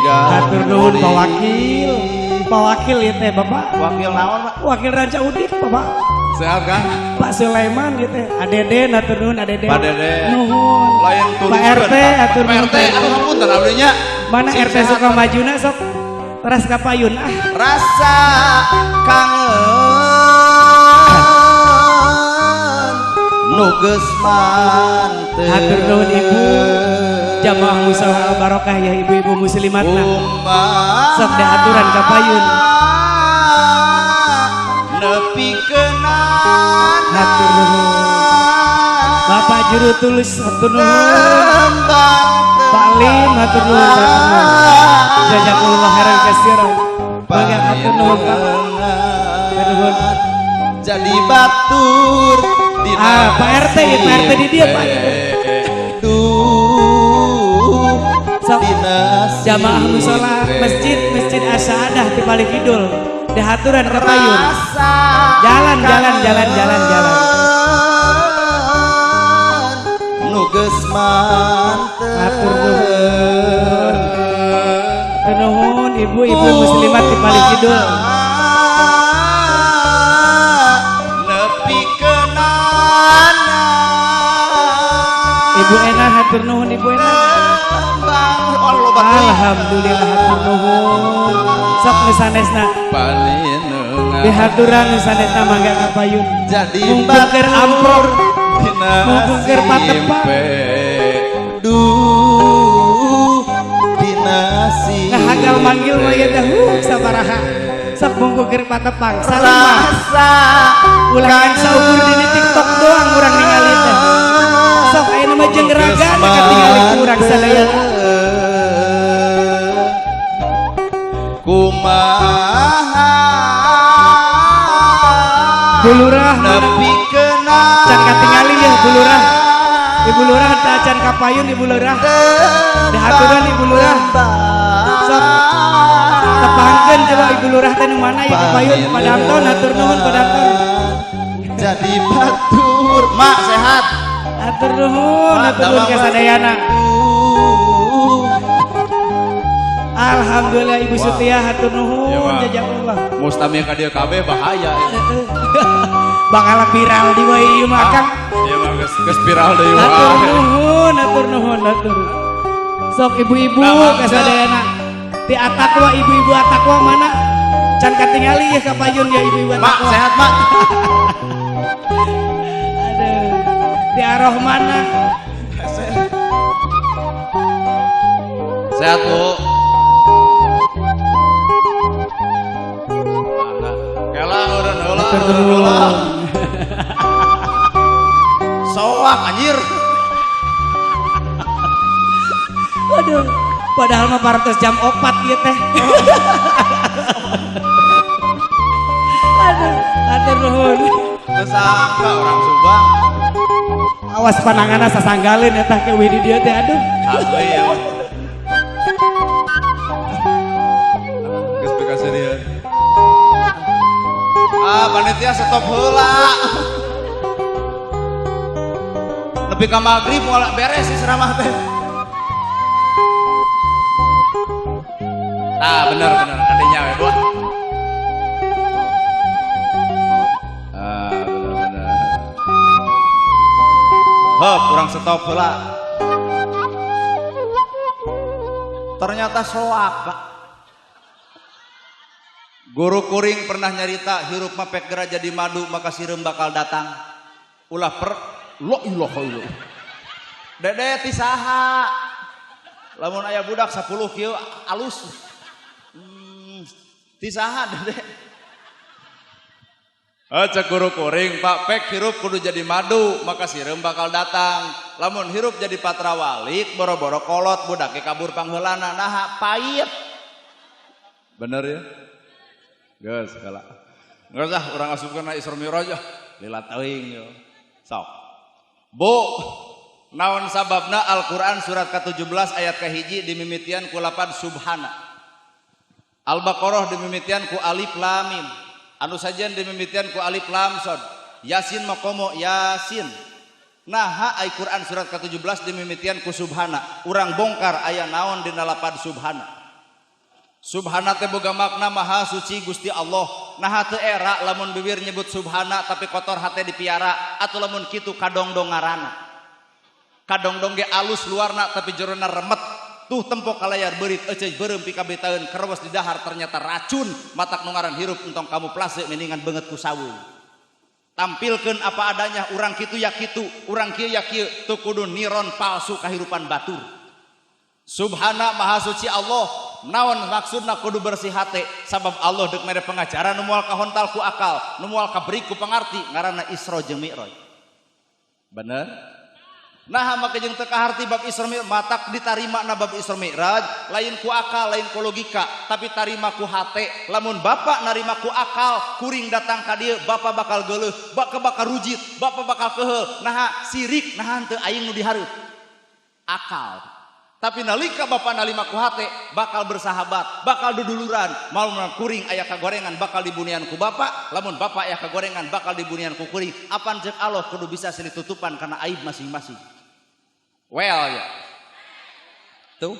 Hatur nuhun Pak Wakil. Pak Wakil ieu teh Bapak. Wakil naon Pak? Wakil Ranca Udik Bapak. Sehat kan? Pak Sulaiman gitu. Adede hatur nuhun Adede. Pak Dede. Nuhun. Lain Pak RT hatur nuhun. Pak RT atuh hapunten abdinya. Mana RT Sukamajuna sok teras kapayun ah. Rasa kangen nu geus mantep. Hatur nuhun Ibu. Jamaah musola Al Barokah ya ibu-ibu muslimatna. Sok dihaturan kapayun. Nepi kenan. Hatur nuhun. Bapak juru tulis hatur nuhun. Pak Lim hatur nuhun. Jazakumullah khairan katsiran. Mangga hatur nuhun Pak. Nuhun. Jadi batur dina. Pak RT ya, Pak RT di dia Pak. Sok jamaah musola masjid Masjid As-Sa'adah di Paling Kidul. Dihaturan kapayun. Jalan jalan jalan jalan jalan. Nu geus mantep. Hatur nuhun. Nuhun ibu-ibu muslimat di Paling Kidul. Nepi kenana. Ibu Ena hatur nuhun Ibu Ena. Alhamdulillah hatur nuhun. Sok nu sanesna. Dihaturan nu sanesna mangga kapayun. Jadi mungkung keur amprok, mungkung keur patepang. Duh dina si. Ngahagal manggil mah ieu teh sabaraha. Sok mungkung keur patepang. Salima. Ulah ngan saukur dina TikTok doang urang ningali teh. Sok ayeuna mah jeung ragana katingali ku urang sadaya. Kumaha Bu Lurah nepi kenal can katingali ya Bu Lurah. Ibu Lurah teu acan kapayun Ibu Lurah. Dihaturan Ibu Lurah. Sok tepangkeun coba Ibu Lurah teh nu mana ya kapayun Pak Danton hatur nuhun Pak Danton. Jadi batur mak sehat. Hatur nuhun hatur nuhun ka sadayana. Alhamdulillah Ibu Sutia hatur nuhun jazakallah. Mustami ka dieu kabeh bahaya. Bakal viral di wae ieu mah Kang. Ieu mah geus viral deui. Hatur nuhun, hatur nuhun, hatur. Sok ibu-ibu ka sadayana. Ti Atakwa ibu-ibu Atakwa mana? Can katingali ya kapayun ya ibu-ibu Atakwa. Mak sehat, Mak. Aduh. Ti Arohmana. Sehat, Bu. Soak anjir. Waduh, padahal mah parantos jam 4 ieu teh. Aduh, hatur nuhun. Teu sangka orang Subang. Awas pananganna sasanggalin eta ke wih di dieu teh aduh. Asli ya. Geus pikaserian. Ah, panitia stop heula. Nepi ka magrib moal beres sih ceramah teh. Tah bener bener kadinya we, Bu. Ah, bener bener. Hop, urang stop heula. Ternyata soak, Pak. Guru kuring pernah nyarita hirup mah pek geura jadi madu maka sireum bakal datang. Ulah per lo ilah ilah. Dede ti saha? Lamun aya budak 10 kieu alus. Ti saha dede? Cek guru kuring Pak pek hirup kudu jadi madu maka sireum bakal datang. Lamun hirup jadi patrawalik boro-boro kolot budake kabur pangheulana naha pait. Bener ya? Geus kala. Geus ah urang asupkeun na Isra Mi'raj ah. Lila teuing yo. Sok. Bu, Naon sababna Al-Qur'an surat ke-17 ayat ke-1 dimimitian ku lapan subhana. Al-Baqarah dimimitian ku alif lam mim. Anu sajian dimimitian ku alif lam sod. Yasin makomo Yasin. Naha ai Quran surat ke-17 dimimitian ku subhana. Urang bongkar aya naon dina lapan subhana. Subhana teh boga makna maha suci Gusti Allah. Naha teu era lamun bibir nyebut subhana tapi kotor hate dipiara atau lamun kitu kadongdong ngaranna. Kadongdong ge alus luarna tapi jerona remet. Tuh tempo kalayar beurit eceuy beureum pikabetaeun kerewes di dahar ternyata racun. Matak nu ngaran hirup entong kamu plase mendingan beungeut ku sawung. Tampilkeun apa adanya, urang kitu ya kitu, urang kieu ya kieu, teu kudu niron palsu kahirupan batur. Subhana maha suci Allah. Naon maksudna kudu bersih hate? Sabab Allah deuk mere pengajaran nu moal kahontal ku akal, nu moal kaberi ku pangarti, ngaranna Isra jeung Mi'raj. Bener? Nah maka jeung teu kaharti bab Isra Mi'raj, matak ditarima na bab Isra Mi'raj lain ku akal, lain ku logika, tapi tarima ku hate. Lamun bapak narima ku akal, kuring datang ka dieu, bapak bakal geuleuh, bakal bakal rujit, bapak bakal keheul. Naha sirik, naha henteu aing nu dihareup. Akal. Tapi nalika bapak narima ku hate, bakal bersahabat, bakal duduluran. Mau kuring aya kagorengan bakal dibunian ku bapak, lamun bapak aya kagorengan bakal dibunian ku kuring. Apan ceuk Allah kudu bisa silih tutupan karena aib masing-masing. Well ya. Tuh,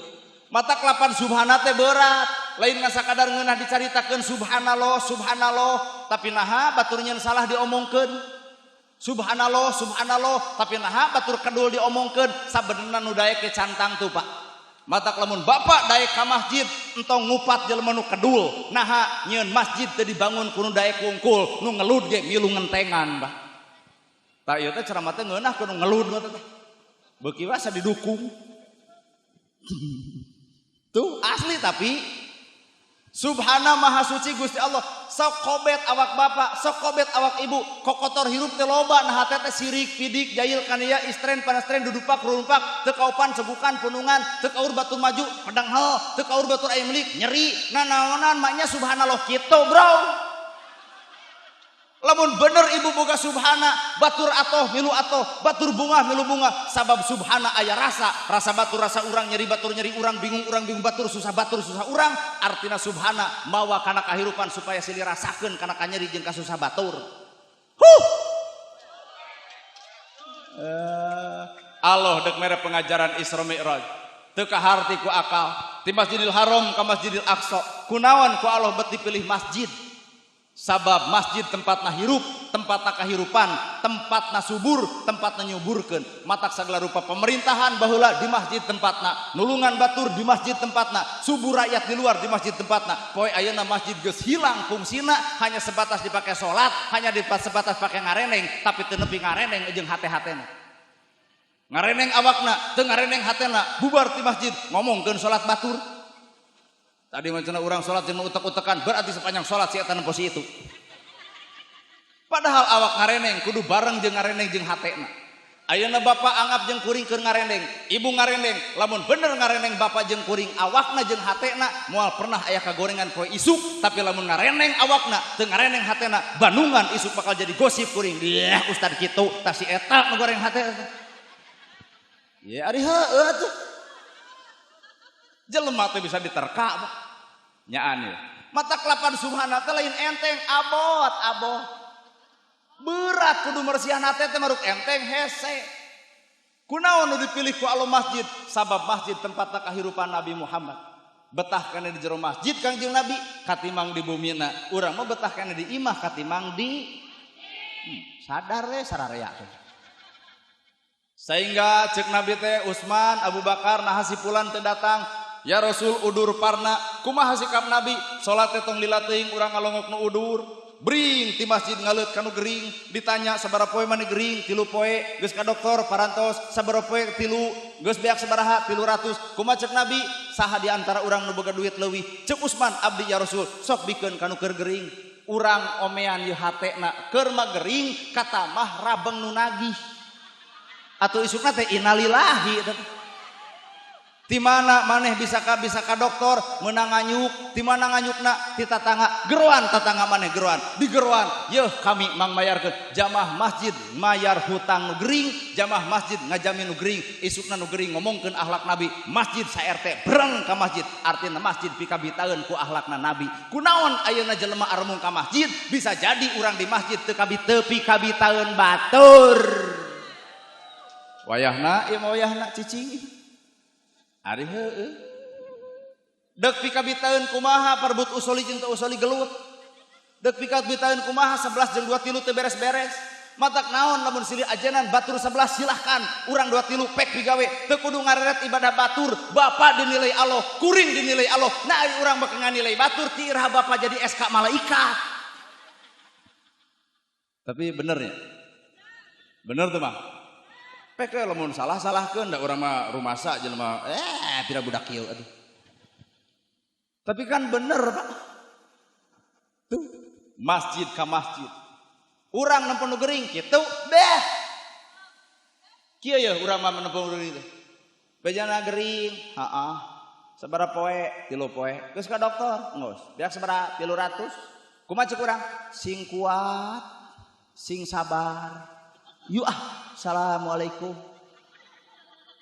mata kelapan subhana teh berat, lain ngasakadar ngeunah dicaritakeun subhanallah, subhanallah, tapi naha batur nyeun salah diomongkeun. Subhanallah, subhanallah, tapi naha batur kedul diomongkeun, sabenerna nu daek ge cantang tuh, Pak. Matak lamun bapak daek ka masjid entong ngupat jelema nu kedul, naha nyieun masjid teu dibangun ku nu daek wungkul, nu ngelud ge milu ngentengan, Pak. Tah ieu teh ceramah teh ngeunah ku nu ngelud mah teh. Beuki we asa didukung. Tuh asli tapi subhana maha suci Gusti Allah. Sok kobet awak bapak, sok kobet awak ibu, kokotor hirup teh loba, nah hate teh sirik, pidik, jahil kania, istren, panastren, dudupak, rumpak, teu kaopan, cegukan, punungan, teu kaur batur maju, pedang hel, teu kaur batur aya milik, nyeri, nanaonan maknya subhanallah kitu, bro. Lamun bener ibu boga subhana, batur atoh milu atoh, batur bunga milu bunga, sabab subhana aya rasa, rasa batur rasa urang, nyeri batur nyeri urang, bingung urang bingung batur, susah batur susah urang, artina subhana mawa kana kahirupan supaya silih rasakeun kana kanyeri jeung kasusah batur. Huh. Allah deuk mere pengajaran Isra Mi'raj. Teu kaharti ku akal, ti Masjidil Haram ka Masjidil Aqsa. Kunaon ku Allah bet dipilih masjid? Sabab masjid tempatna hirup, tempatna kahirupan, tempatna subur, tempatna nyuburkeun. Matak sagala rupa pemerintahan baheula di masjid tempatna, nulungan batur di masjid tempatna, subur rakyat di luar di masjid tempatna. Poe ayeuna masjid geus hilang fungsina, hanya sebatas dipakai salat, hanya sebatas pakai ngareneng, tapi teu nepi ngareneng jeung hate-hatena. Ngareneng awakna, teu ngareneng hatena, bubar di masjid ngomongkeun salat batur. Tadi macam orang sholat jeung utek-utekan, berarti sepanjang sholat si eta nempo si itu. Padahal awak ngareneng kudu bareng jeung ngareneng jeung hatena. Ayeuna bapak anggap jeung kuring keur ngareneng, ibu ngareneng, lamun bener ngareneng bapak jeung kuring awakna jeung hatena moal pernah aya kagorengan poe isuk, tapi lamun ngareneng awakna teu ngareneng hatena, bandungan isuk bakal jadi gosip kuring. Dieh ustad kitu, tah si eta nu goreng hate. Ya ari heueuh atuh. Jelema teh bisa diterka, Pak. Nyaan ya. Mata kelapan subhana teh lain enteng, abot, abot. Berat kudu mersihan hate teh maruk enteng hese. Kunaon nu dipilih ku Allah masjid? Sabab masjid tempatna kahirupan Nabi Muhammad. Betah kana di jero masjid Kangjeng Nabi katimang di bumina. Urang mah betah kana di imah katimang di sadar we sararea teh. Sehingga cek Nabi teh Utsman, Abu Bakar naha si fulan teu datang. Ya Rasul udur parna, kumaha sikap Nabi? Salat teh tong lila teuing urang ngalongok nu udur. Bring ti masjid ngaleut kanu gering, ditanya sabaraha poe maneh gering, 3 poe, geus ka dokter parantos sabaraha poe 3, geus beak sabaraha 300. Kumaha cek Nabi? Saha di antara urang nu boga duit leuwih? Cek Utsman, abdi ya Rasul, sok bikeun kanu keur gering. Urang omean ieu hatena keur mah gering, katamah rabeng nu nagih. Atuh isukna teh innalillahi. Ti mana maneh bisa ka dokter meunang nganyuk, ti mana nganyukna ti tatangga, geroan tatangga maneh geroan, di geroan yeuh kami mang mayarkeun jamaah masjid mayar hutang nu gering, jamaah masjid ngajamin nu gering, isukna nu gering ngomongkeun akhlak Nabi, masjid sa RT breng ka masjid, artina masjid pikabitaeun ku akhlakna Nabi. Kunaon ayeuna jelema aremung ka masjid, bisa jadi urang di masjid teu teu pikabitaeun batur. Wayahna ieu mah wayahna cicing. Ari heueuh. Deuk pikabitaeun kumaha parbut usoli jeung teu usoli gelut. Deuk pikabitaeun kumaha 11 jeung 23 teu beres-beres. Matak naon lamun silih ajenan batur 11 silahkan, urang 23 pek pigawe teu kudu ngareret ibadah batur, bapak dinilai Allah, kuring dinilai Allah. Nah ari urang bakal nganilai batur ti iraha bapak jadi SK malaikat. Tapi bener ya? Bener tuh mah. Pek we lamun salah salahkeun da urang mah rumasa jelema pira budak kieu atuh. Tapi kan bener Pak. Tuh masjid ka masjid. Urang nempo nu gering kitu beh. Kieu ye urang mah nempo nu gering teh. Bejana gering, heeh. Sabaraha poe? 3 poe. Geus ka dokter, geus. Beak sabaraha? 300. Kumaha ceuk urang? Sing kuat, sing sabar. Yuk ah, assalamualaikum.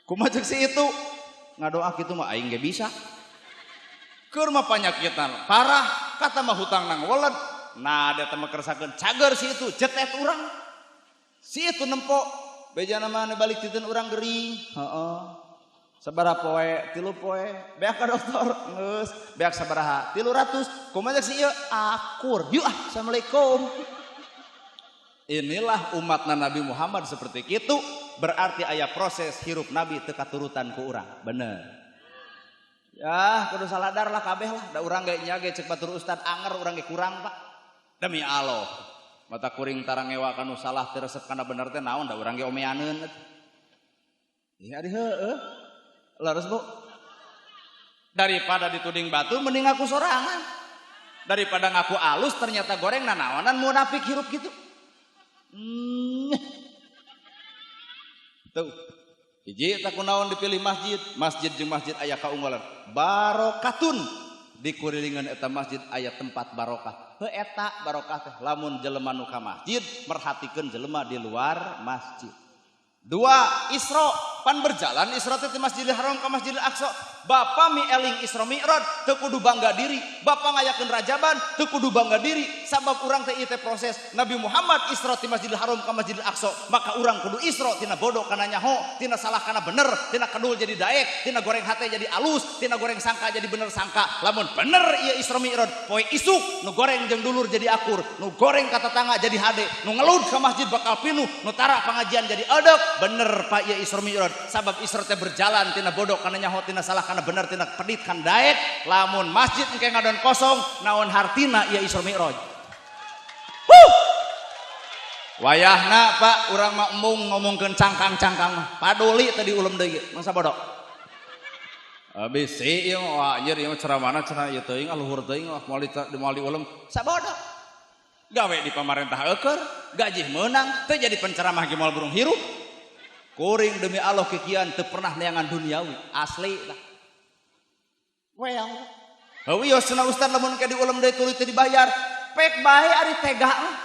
Kumaha ceuk si itu? Ngadoa kitu mah aing ge bisa. Keur mah panyakitan parah, kata mah hutang nang weled. Nah, da teh mah kersakeun cager si itu, jetet urang. Si itu nempo bejana mah balik titeun urang gering. Heeh. Sabaraha poe? 3 poe. Beak ka dokter, geus. Beak sabaraha? 300. Kumaha ceuk si ieu? Akur. Yuk ah, assalamualaikum. Inilah umatna Nabi Muhammad seperti itu, berarti aya proses hirup Nabi teu katurutan ku urang. Bener. Ya, kudu saladar lah kabeh lah. Da urang ge nya ge ceuk batur ustad anger urang ge kurang, Pak. Demi Allah. Mata kuring tarang ngewa kanu salah teu resep kana bener teh naon da urang ge omeaneun. Ya ari heueuh. Leres, Bu. Daripada dituding batur mending ngaku sorangan. Daripada ngaku alus ternyata goreng nanaonan munafik hirup gitu. Tuh. Hiji tak kunaon dipilih masjid, masjid jeung masjid aya kaunggulan. Barokatun di kurilingan eta masjid aya tempat barokah. Heuh eta barokah teh lamun jelema nu ka masjid merhatikeun jelema di luar masjid. Dua, Isra, pan berjalan Isra teh ti Masjidil Haram ka Masjidil Aqsa. Bapa mi eling Isra Mi'raj teu kudu bangga diri. Bapa ngayakeun rajaban teu kudu bangga diri. Sabab urang teh ieu teh proses Nabi Muhammad Isra ti Masjidil Haram ka Masjidil Aqsa, maka urang kudu Isra tina bodoh kana nyaho, tina salah kana bener, tina kedul jadi daek, tina goreng hate jadi alus, tina goreng sangka jadi bener sangka. Lamun bener ieu Isra Mi'raj, poe isuk nu goreng jeung dulur jadi akur, nu goreng ka tetangga jadi hade, nu ngelud ka masjid bakal pinuh, nu tara pangajian jadi edek. Bener Pak ieu Isra Mi'raj, sabab Isra teh berjalan tina bodoh kana nyaho, tina salah kana bener, tina pedit kan daek. Lamun masjid engke ngadon kosong, naon hartina ieu Isra Mi'raj. Huh. Wayahna Pak urang mah embung ngomongkeun cangkang-cangkang mah. Paduli teh diulem deui mangsa bodoh. Bisi ieu mah wah anjir ieu mah ceramahna cenah ieu teuing ah luhur teuing ah moal moal diulem. Sabodoh. Gawe di pamarentah eueur, gaji meunang, teu jadi penceramah ge moal burung hirup. Kuring demi Allah kikian teu pernah neangan duniawi, asli lah. Well, heuh cenah ustad lamun ke diulem deui tuluy teu dibayar, pek bae ari tega mah.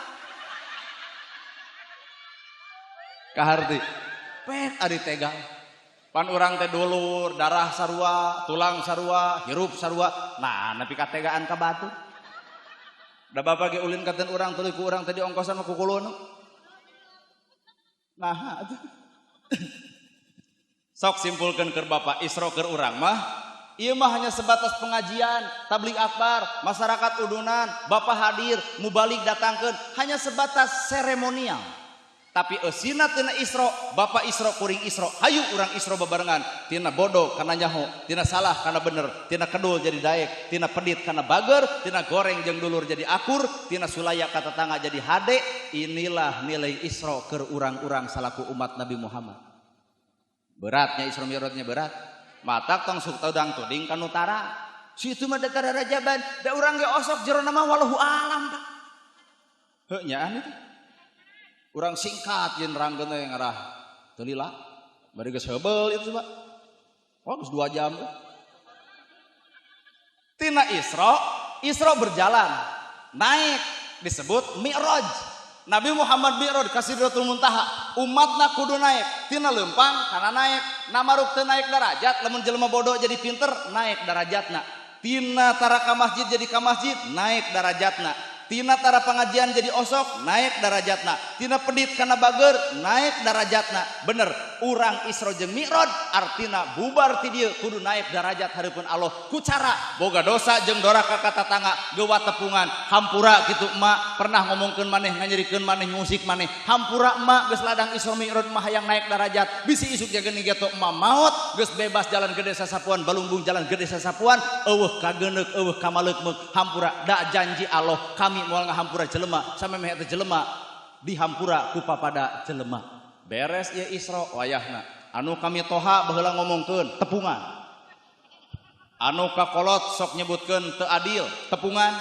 Kaharti. Pek ari tega. Pan urang teh dulur, darah sarua, tulang sarua, hirup sarua. Nah, nepi ka tegaan ka batu. Da bapa ge ulin katen urang tuluy ku urang teh diongkosan mah kukulun. Nah, atuh. Sok simpulkeun keur bapa Isra keur urang mah ieu mah hanya sebatas pengajian, tabligh akbar, masyarakat udunan, bapak hadir, mubalik datangkeun, hanya sebatas seremonial. Tapi eusina tina Isra, bapak Isra kuring Isra, hayu urang Isra babarengan, tina bodoh kana nyaho, tina salah kana bener, tina kedul jadi daek, tina pedit kana bager, tina goreng jeung dulur jadi akur, tina sulaya ka tetangga jadi hade. Inilah nilai Isra keur urang-urang salaku umat Nabi Muhammad. Beratnya Isra Mi'rajnya berat. Matak tong sok tudang tuding ka nu tara. Si itu mah datara rajaban, da urang ge osok jerona mah wallahu alam Pak. Heuh nyaan itu. Urang singkat jeung nerangkeun teh ngarah teu lila. Bari geus heubeul itu Pak. Oh, geus 2 jam. Tina Isra, Isra berjalan naik disebut Mi'raj. Nabi Muhammad Mi'raj ka Sidratul Muntaha, umatna kudu naik tina leumpang kana naik, namaruk teu naik darajat, lamun jelema bodoh jadi pinter naik darajatna. Tina tara ka masjid jadi ka masjid naik darajatna. Tina tara pengajian jadi osok naik darajatna. Tina pedit kana bager naik darajatna. Bener, urang Isra jeung Mi'raj artina bubar ti dieu kudu naik darajat hareupeun Allah ku cara boga dosa jeung doraka ka tatangga gewa tepungan hampura kitu emak pernah ngomongkeun maneh nganyerikeun maneh ngusik maneh hampura emak geus ladang Isra Mi'raj mah hayang naik darajat bisi isuk jageun geto emak maot geus bebas jalan gede sasapuan balumbung jalan gede sasapuan eueuh kageneuk eueuh kamaleukmeuk hampura da janji Allah kami moal ngahampura jelema samemeh eta jelema dihampura ku papada jelema. Beres ieu Isra wayahna anu kami toha baheula ngomongkeun tepungan, anu kakolot sok nyebutkeun teu adil tepungan,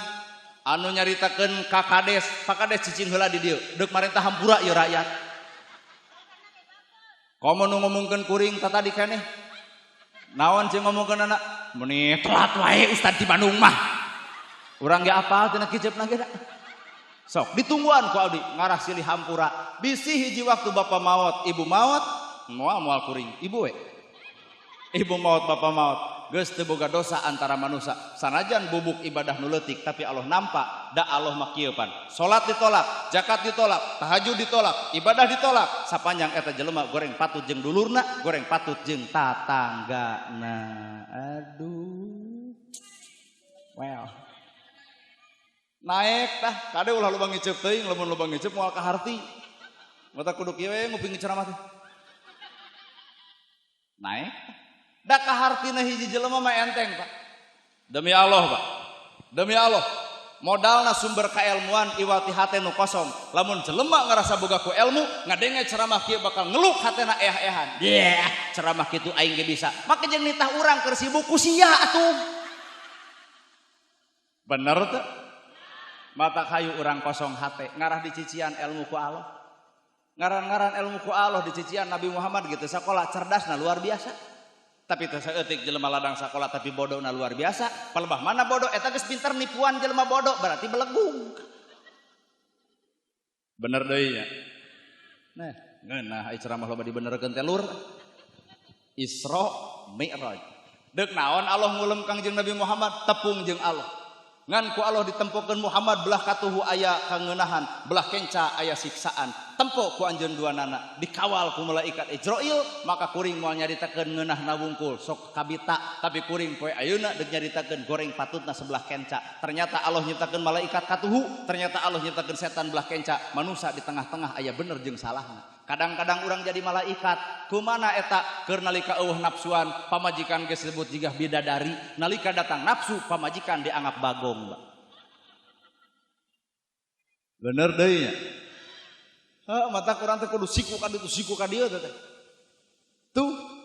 anu nyaritakeun ka kades pakades cicing heula di dieu deuk marentah hampura ieu rakyat. Komo nu ngomongkeun kuring tatadi keneh naon jeung ngomongkeun anak meuni telat wae ustad di Bandung mah. Urang ge apal tina kiceupna ge da. Sok ditungguan ku abdi ngarah silih hampura. Bisi hiji waktu bapak maot, ibu maot, moal moal kuring, ibu we. Ibu maot, bapak maot, geus teu boga dosa antara manusia. Sanajan bubuk ibadah nu leutik tapi Allah nampak, da Allah mah kieu pan. Salat ditolak, zakat ditolak, tahajud ditolak, ibadah ditolak. Sapanjang eta jelema goreng patut jeung dulurna, goreng patut jeung tatanggana. Aduh. Well. Naik tah kade ulah lubang ngiceup teuing lamun lubang ngiceup moal kaharti. Mata kudu kieu we nguping ceramah teh. Naik da kahartina hiji jelema mah enteng, Pak. Demi Allah, Pak. Demi Allah. Modalna sumber kaelmuan iwati hate nu kosong. Lamun jelema ngarasa boga ku ilmu, ngadenge ceramah kieu bakal ngeluk hatena eh-ehan. Yeah, ceramah kitu aing ge bisa. Make jeung nitah urang keur sibuk ku sia atuh. Bener teu? Mata kayu urang kosong hate ngarah dicician ilmu ku Allah. Ngaran-ngaran ilmu ku Allah dicician Nabi Muhammad gitu sekolah cerdasna luar biasa. Tapi teu saeutik jelema ladang sekolah tapi bodohna luar biasa. Palebah mana bodoh eta geus pinter nipuan jelema bodoh berarti belegung. Bener deui nya. Nah, ngeunah ai ceramah loba dibenerkeun teh lur. Isra Mi'raj. Deuk naon Allah ngulem Kangjeng Nabi Muhammad tepung jeung Allah. Ngan ku Allah ditempokeun Muhammad belah katuhu aya kangeunahan, belah kenca aya siksaan. Tempo ku anjeun duanana, dikawal ku malaikat Ijrail, maka kuring moal nyaritakeun ngeunahna wungkul sok kabita, tapi kuring poe ayeuna deuk nyaritakeun goreng patutna sebelah kenca. Ternyata Allah nyiptakeun malaikat katuhu, ternyata Allah nyiptakeun setan belah kenca, manusia di tengah-tengah aya bener jeung salahna. Kadang-kadang urang jadi malaikat, kumana eta keur nalika eueuh nafsuan, pamajikan geus disebut jiga bidadari, nalika datang nafsu pamajikan dianggap bagong, Pak. Bener deui nya. Heuh, mata kurang teh kudu siku ka ditu, siku ka dieu teh. Tuh.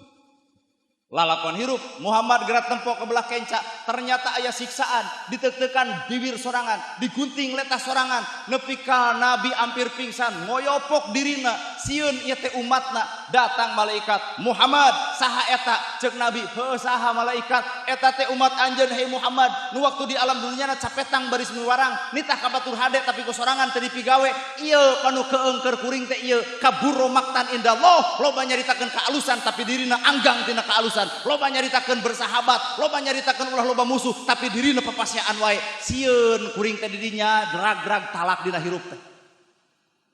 Lalakon hirup Muhammad gerak tempo ke belah kenca, ternyata aya siksaan, ditetekan bibir sorangan, digunting letah sorangan, nepi ka nabi hampir pingsan, ngoyopok dirina, sieun ieu teh umatna, datang malaikat, Muhammad saha eta? Ceuk nabi, heuh saha malaikat? Eta teh umat anjeun hei Muhammad, nu waktu di alam dunyana capetang baris miwarang, nitah ka batur hade tapi ku sorangan teu dipigawe, ieu panu keungker kuring teh ieu kaburo maktan indallah, loba nyaritakeun kaalusan tapi dirina anggang tina kaalusan. Loba nyaritakeun bersahabat, loba nyaritakeun ulah loba musuh, tapi dirina papasiaan wae. Sieun kuring teh didinya drag-drag talak dina hirup teh.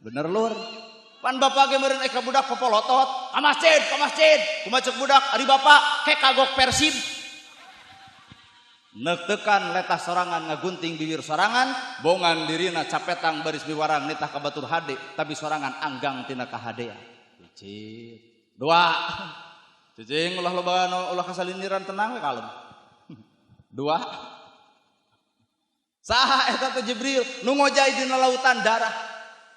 Bener lur. Pan bapak ge meureun ka budak popolotot, ka masjid, ka masjid. Kumaha ceuk budak, ari bapak ke kagok Persib. Neuk-teukan letah sorangan ngagunting bibir sorangan, bongan dirina capetang baris miwarang nitah ka batur hade, tapi sorangan anggang tina kahadean. Hiji, dua. Cicing ulah loba ulah kasalindiran tenang we kalem. Dua. Saha eta teh Jibril nu ngojay dina lautan darah.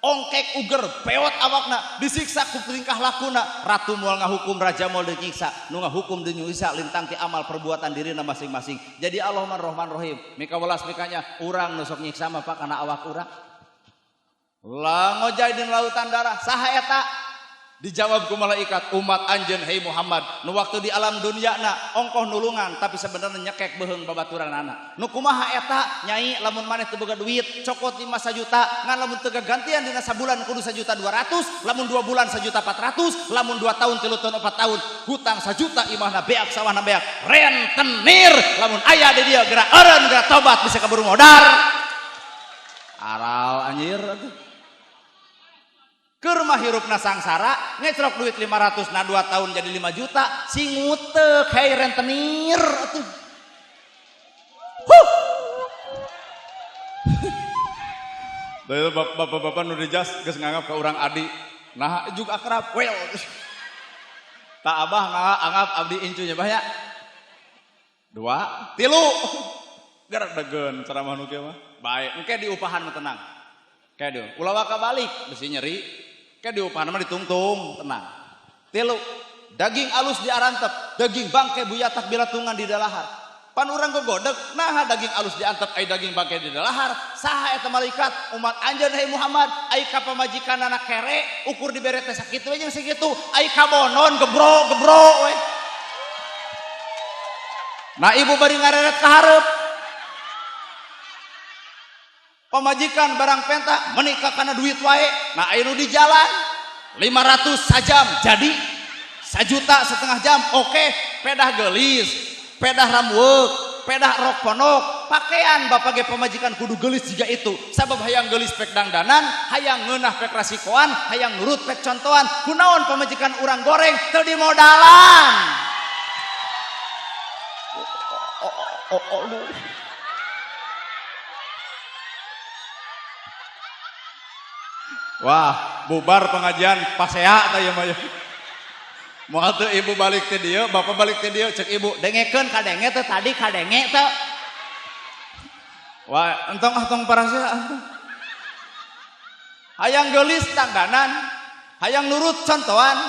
Ongkek uger peot awakna disiksa ku tingkah lakuna, ratu moal ngahukum raja moal dinyiksa, nu ngahukum dinyiksa lintang ti amal perbuatan dirina masing-masing. Jadi Allah man Rahman Rahim, mika welas mikanya urang nu sok nyiksa mah Pak kana awak urang. Lah ngojay dina lautan darah saha eta? Dijawab ku malaikat umat anjeun hei Muhammad nu waktu di alam dunia na ongkoh nulungan tapi sebenarnya nyekek beuheung babaturanana. Nu kumaha eta nyai lamun maneh teu boga duit cokot 5 sajuta ngan lamun teu gagantian dina sabulan kudu 1.200.000 lamun 2 bulan 1.400.000 lamun 2 tahun 3 tahun 4 tahun hutang 1 juta imahna beak sawahna beak rentenir lamun aya di dieu geura eureun geura tobat bisa kaburu modar. Aral anjir atuh. Keur mah hirupna sangsara ngecrok duit 500 na 2 tahun jadi 5 juta sing ngutek hei rentenir atuh. Huh. Dari bapak-bapak nu di jas geus nganggap ka urang adi. Nah juga akrab well. Tak abah nganggap abdi incunya bah ya. 2 3 gerak degen ceramah nu kieu mah. Baik, engke diupahan mah tenang. Kayak dia, ulah waka balik besi nyeri. Kayak diupahan mah ditungtung, tenang. 3, daging alus diarantep, daging bangke buyatak bilatungan di dalahar. Pan urang gogodeg, naha daging alus diantep ai daging bangke di dalahar. Saha eta malaikat umat anjeun hei Muhammad, ai ka pamajikanana kere, ukur dibere teh sakitu we jeung sakitu, ai kabonon gebro-gebro we. Nah ibu bari ngareret ka hareup. Pemajikan barang penta menikah karena duit wae. Nah ayo di jalan 500 sajam jadi 1,5 juta jam oke. Pedah gelis, pedah ramweuk, pedah rok ponok, pakaian bapak ge pemajikan kudu gelis jika itu. Sabab hayang gelis pek dangdanan, hayang ngeunah pek rasikoan, hayang nurut pek contohan. Kunaon pemajikan urang goreng teu dimodalan. Wah, bubar pengajian pasea tah ieu mah. Moal teu ibu balik teh dieu, bapak balik teh dieu, cek ibu, dengekeun kadenge teh tadi kadenge teh. Wah, entong ah tong parasea. Hayang geulis tangganan, hayang nurut contohan.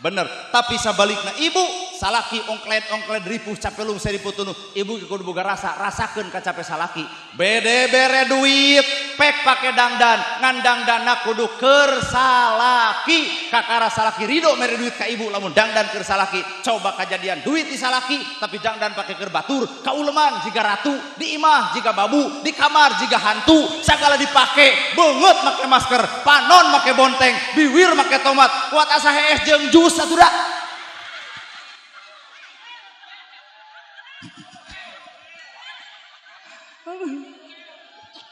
Bener, tapi sabalikna ibu salaki ongkled-ongkled ripuh capelung seripu tunuh. Ibu kudu boga rasa, rasakeun ka cape salaki. Bede bere duit, pek pake dangdan, ngan dangdanna kudu keur salaki. Kakara salaki ridho mere duit ka ibu lamun dangdan keur salaki. Coba kajadian duit di salaki, tapi dangdan pake keur batur, kauleman jiga ratu, di imah jiga babu, di kamar jiga hantu, sagala dipake, beungeut make masker, panon make bonteng, biwir make tomat, kuat asa hees jeung jus atuh da.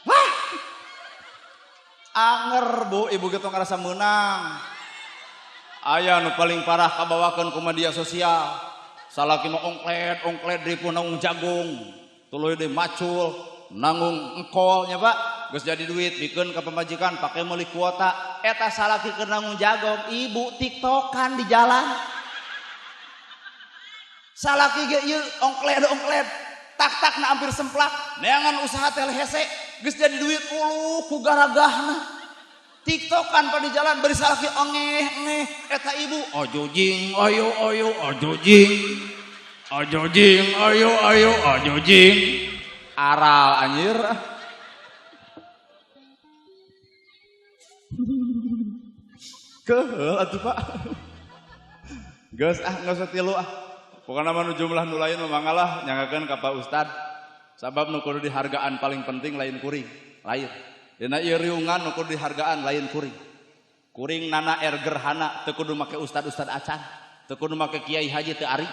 Wah. Anger bu, ibu gitu ngerasa menang. Aya nu paling parah kabawakeun ku media sosial. Salaki mah ongkled, ongkled ripuh nanggung jagung. Tuluy deui macul, nanggung engkol nya Pak. Geus jadi duit bikeun ka pamajikan pake meuli kuota. Eta salaki keur nanggung jagung, ibu tiktokan di jalan. Salaki ge ieu ongkled ongkled. Tak-tak na hampir semplak, neangan usaha teh hese, geus jadi duit ulu ku garagahna. Tiktokan pada jalan bari salaki ongeh ngeh eta ibu ojo jing ayo ayo ojo jing. Ojo jing ayo ayo ojo jing. Aral anjir. Keheul atuh Pak. Geus ah geus tilu ah. Pokona mah nu jumlah nu lain mah mangalah nyangakeun ka Pak Ustad. Sabab nu kudu dihargaan paling penting lain kuring, lain. Dina ieu riungan nu kudu dihargaan lain kuring. Kuring nana er gerhana teu kudu make ustad-ustad acan, teu kudu make kiai haji teu ari,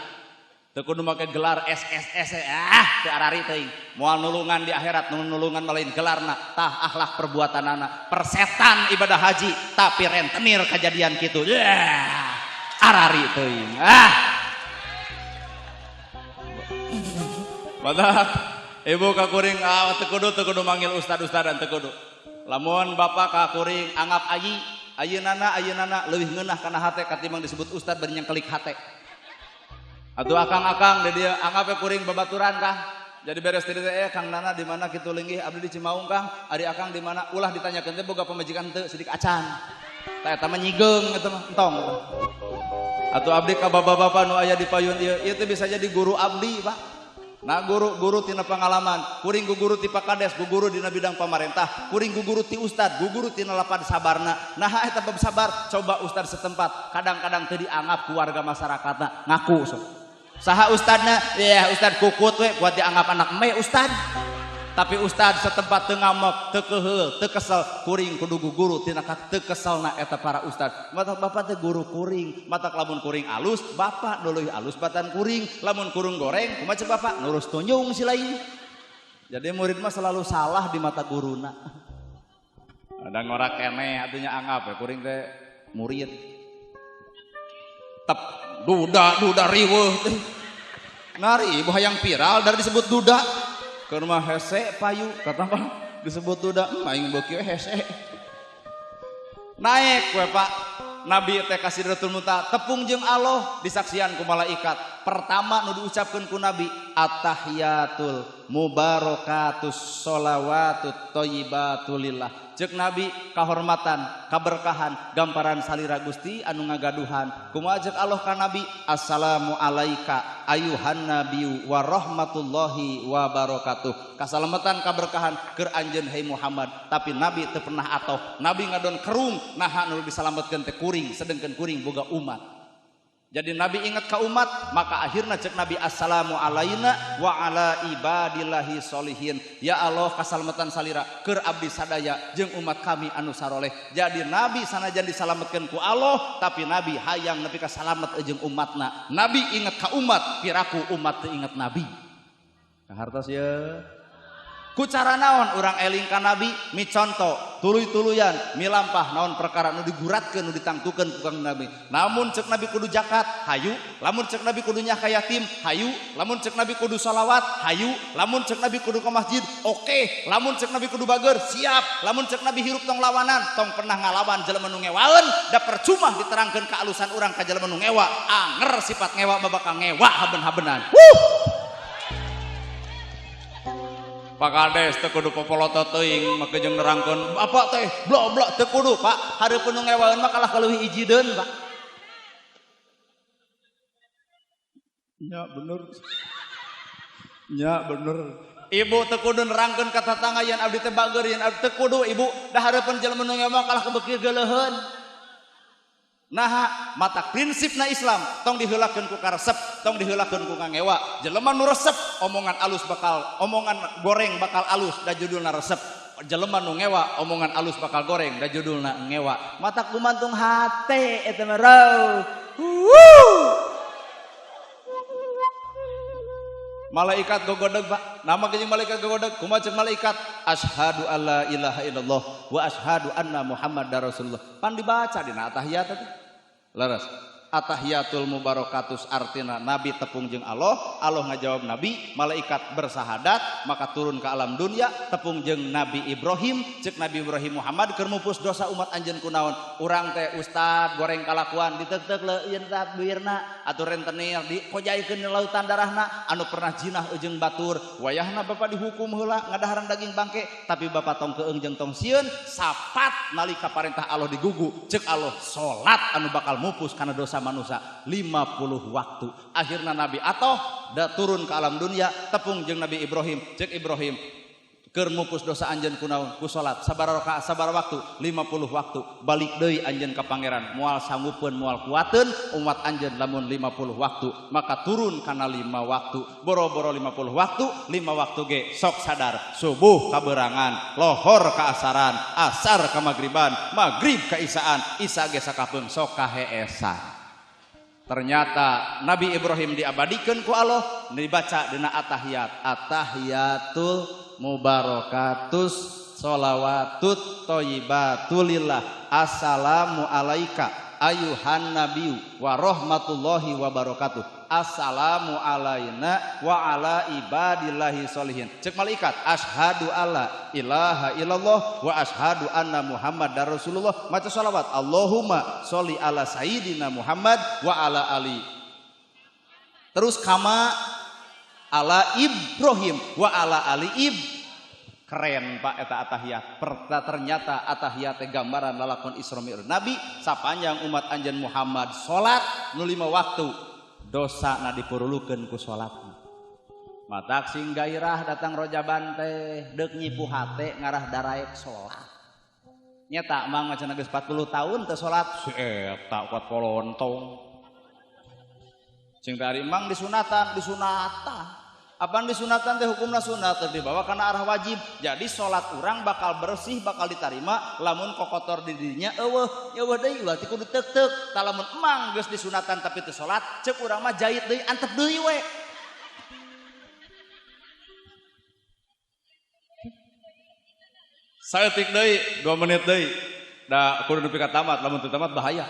teu kudu make gelar SSS ah teu arari teuing. Moal nulungan di akhirat, nu nulungan mah lain gelarna, tah akhlak perbuatanana. Persetan ibadah haji tapi rentenir kajadian kitu. Yeah, arari teuing. Ah. Badak ibu ka kuring ah teu kudu manggil ustad-ustadan teu kudu. Lamun bapak ka kuring anggap ayi, ayeunana leuwih ngeunah kana hate katimbang disebut ustad bari nyengkelik hate. Atuh akang-akang di dieu anggap we kuring babaturan Kang. Jadi beres teh Kang Nana di mana kitu linggih abdi di Cimaung Kang, ari akang di mana ulah ditanyakeun teh boga pamajikan teu sidik acan. Tah eta mah nyigeung eta mah entong. Atuh abdi ka bapak-bapak nu aya di payun ieu, ieu teh bisa jadi guru abdi, Pak. Nah guru-guru tina pengalaman, kuring guru ti Pak Kades, guru dina bidang pamarentah, kuring guru ti ustad, guru tina lapan sabarna. Nah eta bab sabar, coba ustad setempat, kadang-kadang teu dianggap ku warga masyarakatna, ngaku sok. Saha ustadna? Ya ustad kukut we, buat dianggap anak me ustad. Tapi ustad setempat teu ngamuk, teu keuheul, teu kesel, kuring kudu guru tina teu keselna eta para ustad. Mata bapak teh guru kuring, mata lamun kuring alus, bapak nu leuwih alus batan kuring, lamun kurung goreng, kumaha cek bapak nurus tunjung si lain. Jadi murid mah selalu salah di mata guruna. Ada ngorak keneh atunya anggap ya kuring teh murid. Tep duda duda riweuh teh. Nari ibu hayang viral dari disebut duda. Keur mah hese payu kata mah disebut duda, aing beuki we hese. Naik we Pak. Nabi teh ka Sidratul Muntaha tepung jeung Allah disaksian ku malaikat. Pertama nu diucapkeun ku Nabi at-tahiyatul mubarakatus sholawatut thayyibatulillah. Ceuk Nabi kahormatan, kaberkahan, gamparan salira Gusti anu ngagaduhan. Kumaha ceuk Allah ka Nabi? Assalamu alaika ayuhan nabiyyu wa rahmatullahi wa barakatuh. Kasalamatan kaberkahan keur anjeun hei Muhammad. Tapi Nabi teu pernah atoh. Nabi ngadon kerung naha nu disalametkeun teh kuring, sedengkeun kuring boga umat. Jadi Nabi ingat ke umat, maka akhirnya cek Nabi assalamu alaina wa ala ibadillahi solihin. Ya Allah kasalamatan salira keur abdi sadaya jeung umat kami anu saroleh. Jadi Nabi sanajan disalametkeun ku Allah, tapi Nabi hayang nepi ka salamet jeung umatna. Nabi ingat ka umat, piraku umat teu ingat Nabi. Kahartos ye. Ku cara naon urang eling ka Nabi, mi conto, tuluy-tuluyan, milampah naon perkara nu diguratkeun nu ditangtukeun ku Kangjeng Nabi. Namun cek Nabi kudu zakat, hayu. Lamun cek Nabi kudu nyah ka yatim, hayu. Lamun cek Nabi kudu sholawat, hayu. Lamun cek Nabi kudu ke masjid, oke. Lamun cek Nabi kudu bager, siap. Lamun cek Nabi hirup tong lawanan, tong pernah ngalawan jelema nu ngewaeun, da percuma diterangkeun kaalusan urang ka jelema nu ngewa. Anger sifat ngewa mah bakal ngewa haben-habenan. Wuh. Pak Kades teu kudu popoloto teuing make jeung nerangkeun bapak teh blok-blok teu kudu Pak, hareupeun nu ngewaeun mah kalah kaleuwih ijideun Pak. Nya bener. Nya bener. Ibu teu kudu nerangkeun ka tatangga yen abdi teh bager yen abdi teu kudu ibu, da hareupeun jelema nu ngewa kalah kebeki geuleuheun. Naha mata prinsipna Islam tong diheulakeun ku karesep, tong diheulakeun ku ngangewa. Jelema nu resep omongan alus bakal omongan goreng bakal alus da judulna resep. Jelema nu ngewa omongan alus bakal goreng da judulna ngewa. Mata kumantung hate eta mah rau. Malaikat gogodeg Pak. Nama jeung malaikat gogodeg, kumaha ceuk malaikat? Asyhadu alla ilaha illallah wa asyhadu anna Muhammadar Rasulullah. Pan dibaca dina atahiyat teh. Leres. Atahiyatul mubarakatus artina Nabi tepung jeung Allah, Allah ngajawab Nabi, malaikat bersahadat, maka turun ke alam dunia tepung jeung Nabi Ibrahim, ceuk Nabi Ibrahim Muhammad keur mupus dosa umat anjeun kunaon. Urang teh ustad goreng kalakuan diteuk-teuk leuyeun duirna atuh rentenir dikojaikeun lautan darahna anu pernah jinah jeung batur, wayahna bapak dihukum heula ngadaharan daging bangke, tapi bapak tong keung jeung tong sieun sapat nalika parentah Allah digugu, ceuk Allah salat anu bakal mupus kana dosa manusia 50 waktu. Akhirna Nabi atoh da turun ke alam dunia tepung jeung Nabi Ibrahim, ceuk Ibrahim keur mupus dosa anjeun kunaon ku salat sabaraha rakaat sabaraha waktu 50 waktu, balik deui anjeun ka pangeran moal sanggupeun moal kuateun umat anjeun lamun 50 waktu, maka turun kana 5 waktu, boro-boro 50 waktu, 5 waktu ge sok sadar subuh kaberangan, lohor ka asaran, asar ka magriban, magrib ka isaan, isa ge sakapeung sok kaheesan. Ternyata Nabi Ibrahim diabadikan ku Allah dibaca dina atahiyat, atahiyatul mubarakatus sholawatut thayyibatulillah assalamu alaika ayuhan nabiyyu wa rahmatullahi wa barakatuh assalamu alaina wa ala ibadillahi sholihin. Cek malaikat asyhadu alla ilaha illallah wa asyhadu anna muhammadar rasulullah. Maca sholawat Allahumma sholli ala sayidina Muhammad wa ala ali. Terus kama ala Ibrahim wa ala ali Ib. Keren Pak eta atahiyat. Ternyata atahiyat teh gambaran lalakon Isra Mi'raj Nabi sapanjang umat anjeun Muhammad salat nu 5 waktu dosa na dipurulukeun ku salatna. Matak sing gairah datang rojaban teh deuk nyipu hate ngarah daraek salat. Nyata mang macan geus 40 tahun teu salat. Si eta kuat polontong. Cing teh ari mang disunatan, disunatan. Apaan disunatan teh hukumna sunat teh dibawa kana arah wajib. Jadi salat urang bakal bersih, bakal ditarima lamun kokotor di dirinya eueuh, eueuh deui berarti kudu teuk-teuk. Tah lamun emang geus disunatan tapi teu salat, ceuk urang mah jait deui antep deui we. Saeutik deui, 2 menit deui. Da kudu nepi ka tamat, lamun teu tamat bahaya.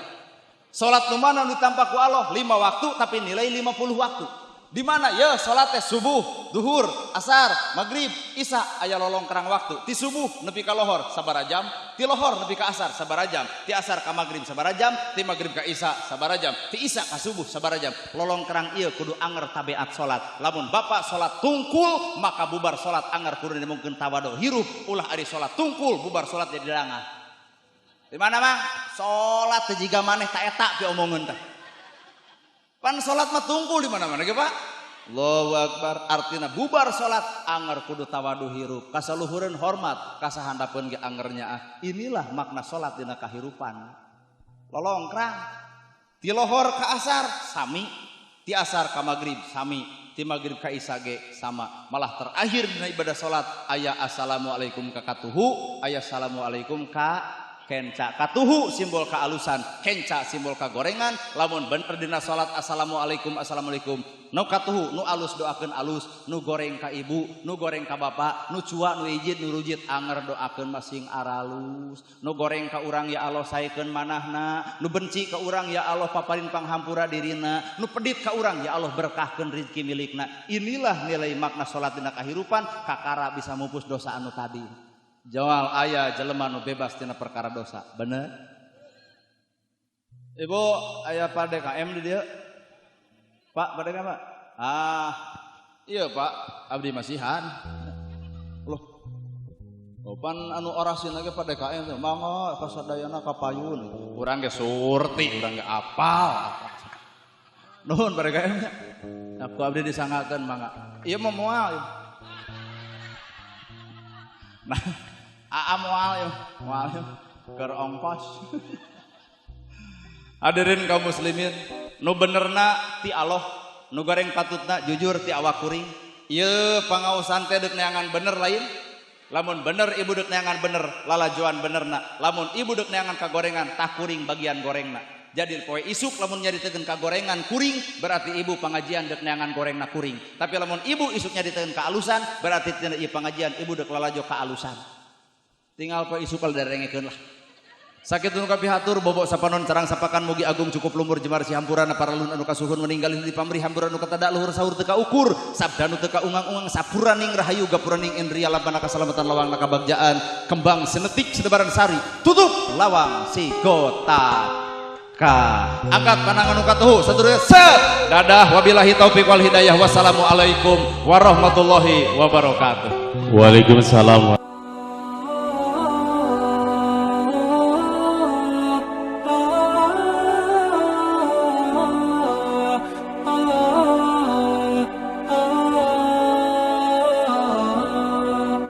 Salat nu mana nu ditampa ku Allah? 5 waktu tapi nilai 50 waktu. Di mana ya salat teh subuh, duhur, asar, maghrib, isya aya lolongkrang waktu. Ti subuh nepi ka lohor sabaraha jam, ti lohor nepi ka asar sabaraha jam, ti asar ka maghrib sabaraha jam, ti maghrib ka isya sabaraha jam, ti isya ka subuh sabaraha jam. Lolongkrang ieu kudu anger tabiat salat. Lamun bapak salat tungkul maka bubar salat anger kudu mungkin tawadu hirup, ulah ari salat tungkul bubar salat jadi dangah. Di mana mang? Salat teh jiga maneh ta eta pi omongeun teh. Pan salat mah tungkul di mana-mana ge Pak. Allahu Akbar, artina bubar salat anger kudu tawadu hirup, kasaluhureun hormat, kasahandapeun ge anger nyaah. Inilah makna salat dina kahirupan. Lolongkrang ti lohor ka asar sami, ti asar ka magrib sami, ti magrib ka isya ge sama. Malah terakhir dina ibadah salat aya assalamualaikum ka katuhu, aya assalamualaikum ka kenca. Katuhu simbol kealusan, kenca simbol kagorengan. Lamun bener dina salat assalamualaikum assalamualaikum, nu katuhu nu alus doakeun alus, nu goreng ka ibu, nu goreng ka bapak, nu cua, nu ijid, nu rujit anger doakeun masing aralus. Nu goreng ka urang ya Allah saekeun manahna, nu benci ka urang ya Allah paparin panghampura dirina, nu pedit ka urang ya Allah berkahkeun rezeki milikna. Inilah nilai makna salat dina kahirupan, kakara bisa mupus dosa anu tadi. Jawal aya jelema nu bebas tina perkara dosa. Bener? Ibu aya Pak DKM di dieu? Pak, Pak DKM Pak? Ah, iya Pak, abdi masihan. Loh. Pan anu orasin lagi Pak DKM teh, mangga kasadayana ka payun. Urang ge surti, urang ge apal. Nuhun Pak DKM nya. Aku abdi disanggakeun mangga. Ieu mah moal. Nah, aa moal ya, moal ya, keur ongkos. Hadirin kaum muslimin, nu benerna ti Allah, nu goreng patutna jujur ti awak kuring. Ieu pangaosan teh deuk neangan bener lain. Lamun bener ibu deuk neangan bener, lalajoan benerna. Lamun ibu deuk neangan kagorengan, tah kuring bagian gorengna. Jadi poe isuk lamun nyaritakeun kagorengan kuring, berarti ibu pengajian deuk neangan gorengna kuring. Tapi lamun ibu isuk nyaritakeun kaalusan, berarti tina ieu pengajian ibu deuk lalajo kaalusan. Tinggal poe isuk darengekeun lah. Sakitu nu kapihatur bobok sapanon carang sapakan mugi agung cukup lumur jemar si hampurana para luhur anu kasuhun meninggalin di pamrih hampuran nu katadak luhur sahur teu kaukur sabda nu teu kaungang-ungang sapuraning rahayu gapuraning indria labana kasalamatan lawang kabagjaan kembang senetik sedebaran sari tutup lawang si gota ka angkat pandangan nu katuhu satunya set dadah wabillahi taufik wal hidayah wassalamualaikum warahmatullahi wabarakatuh. Waalaikumsalam.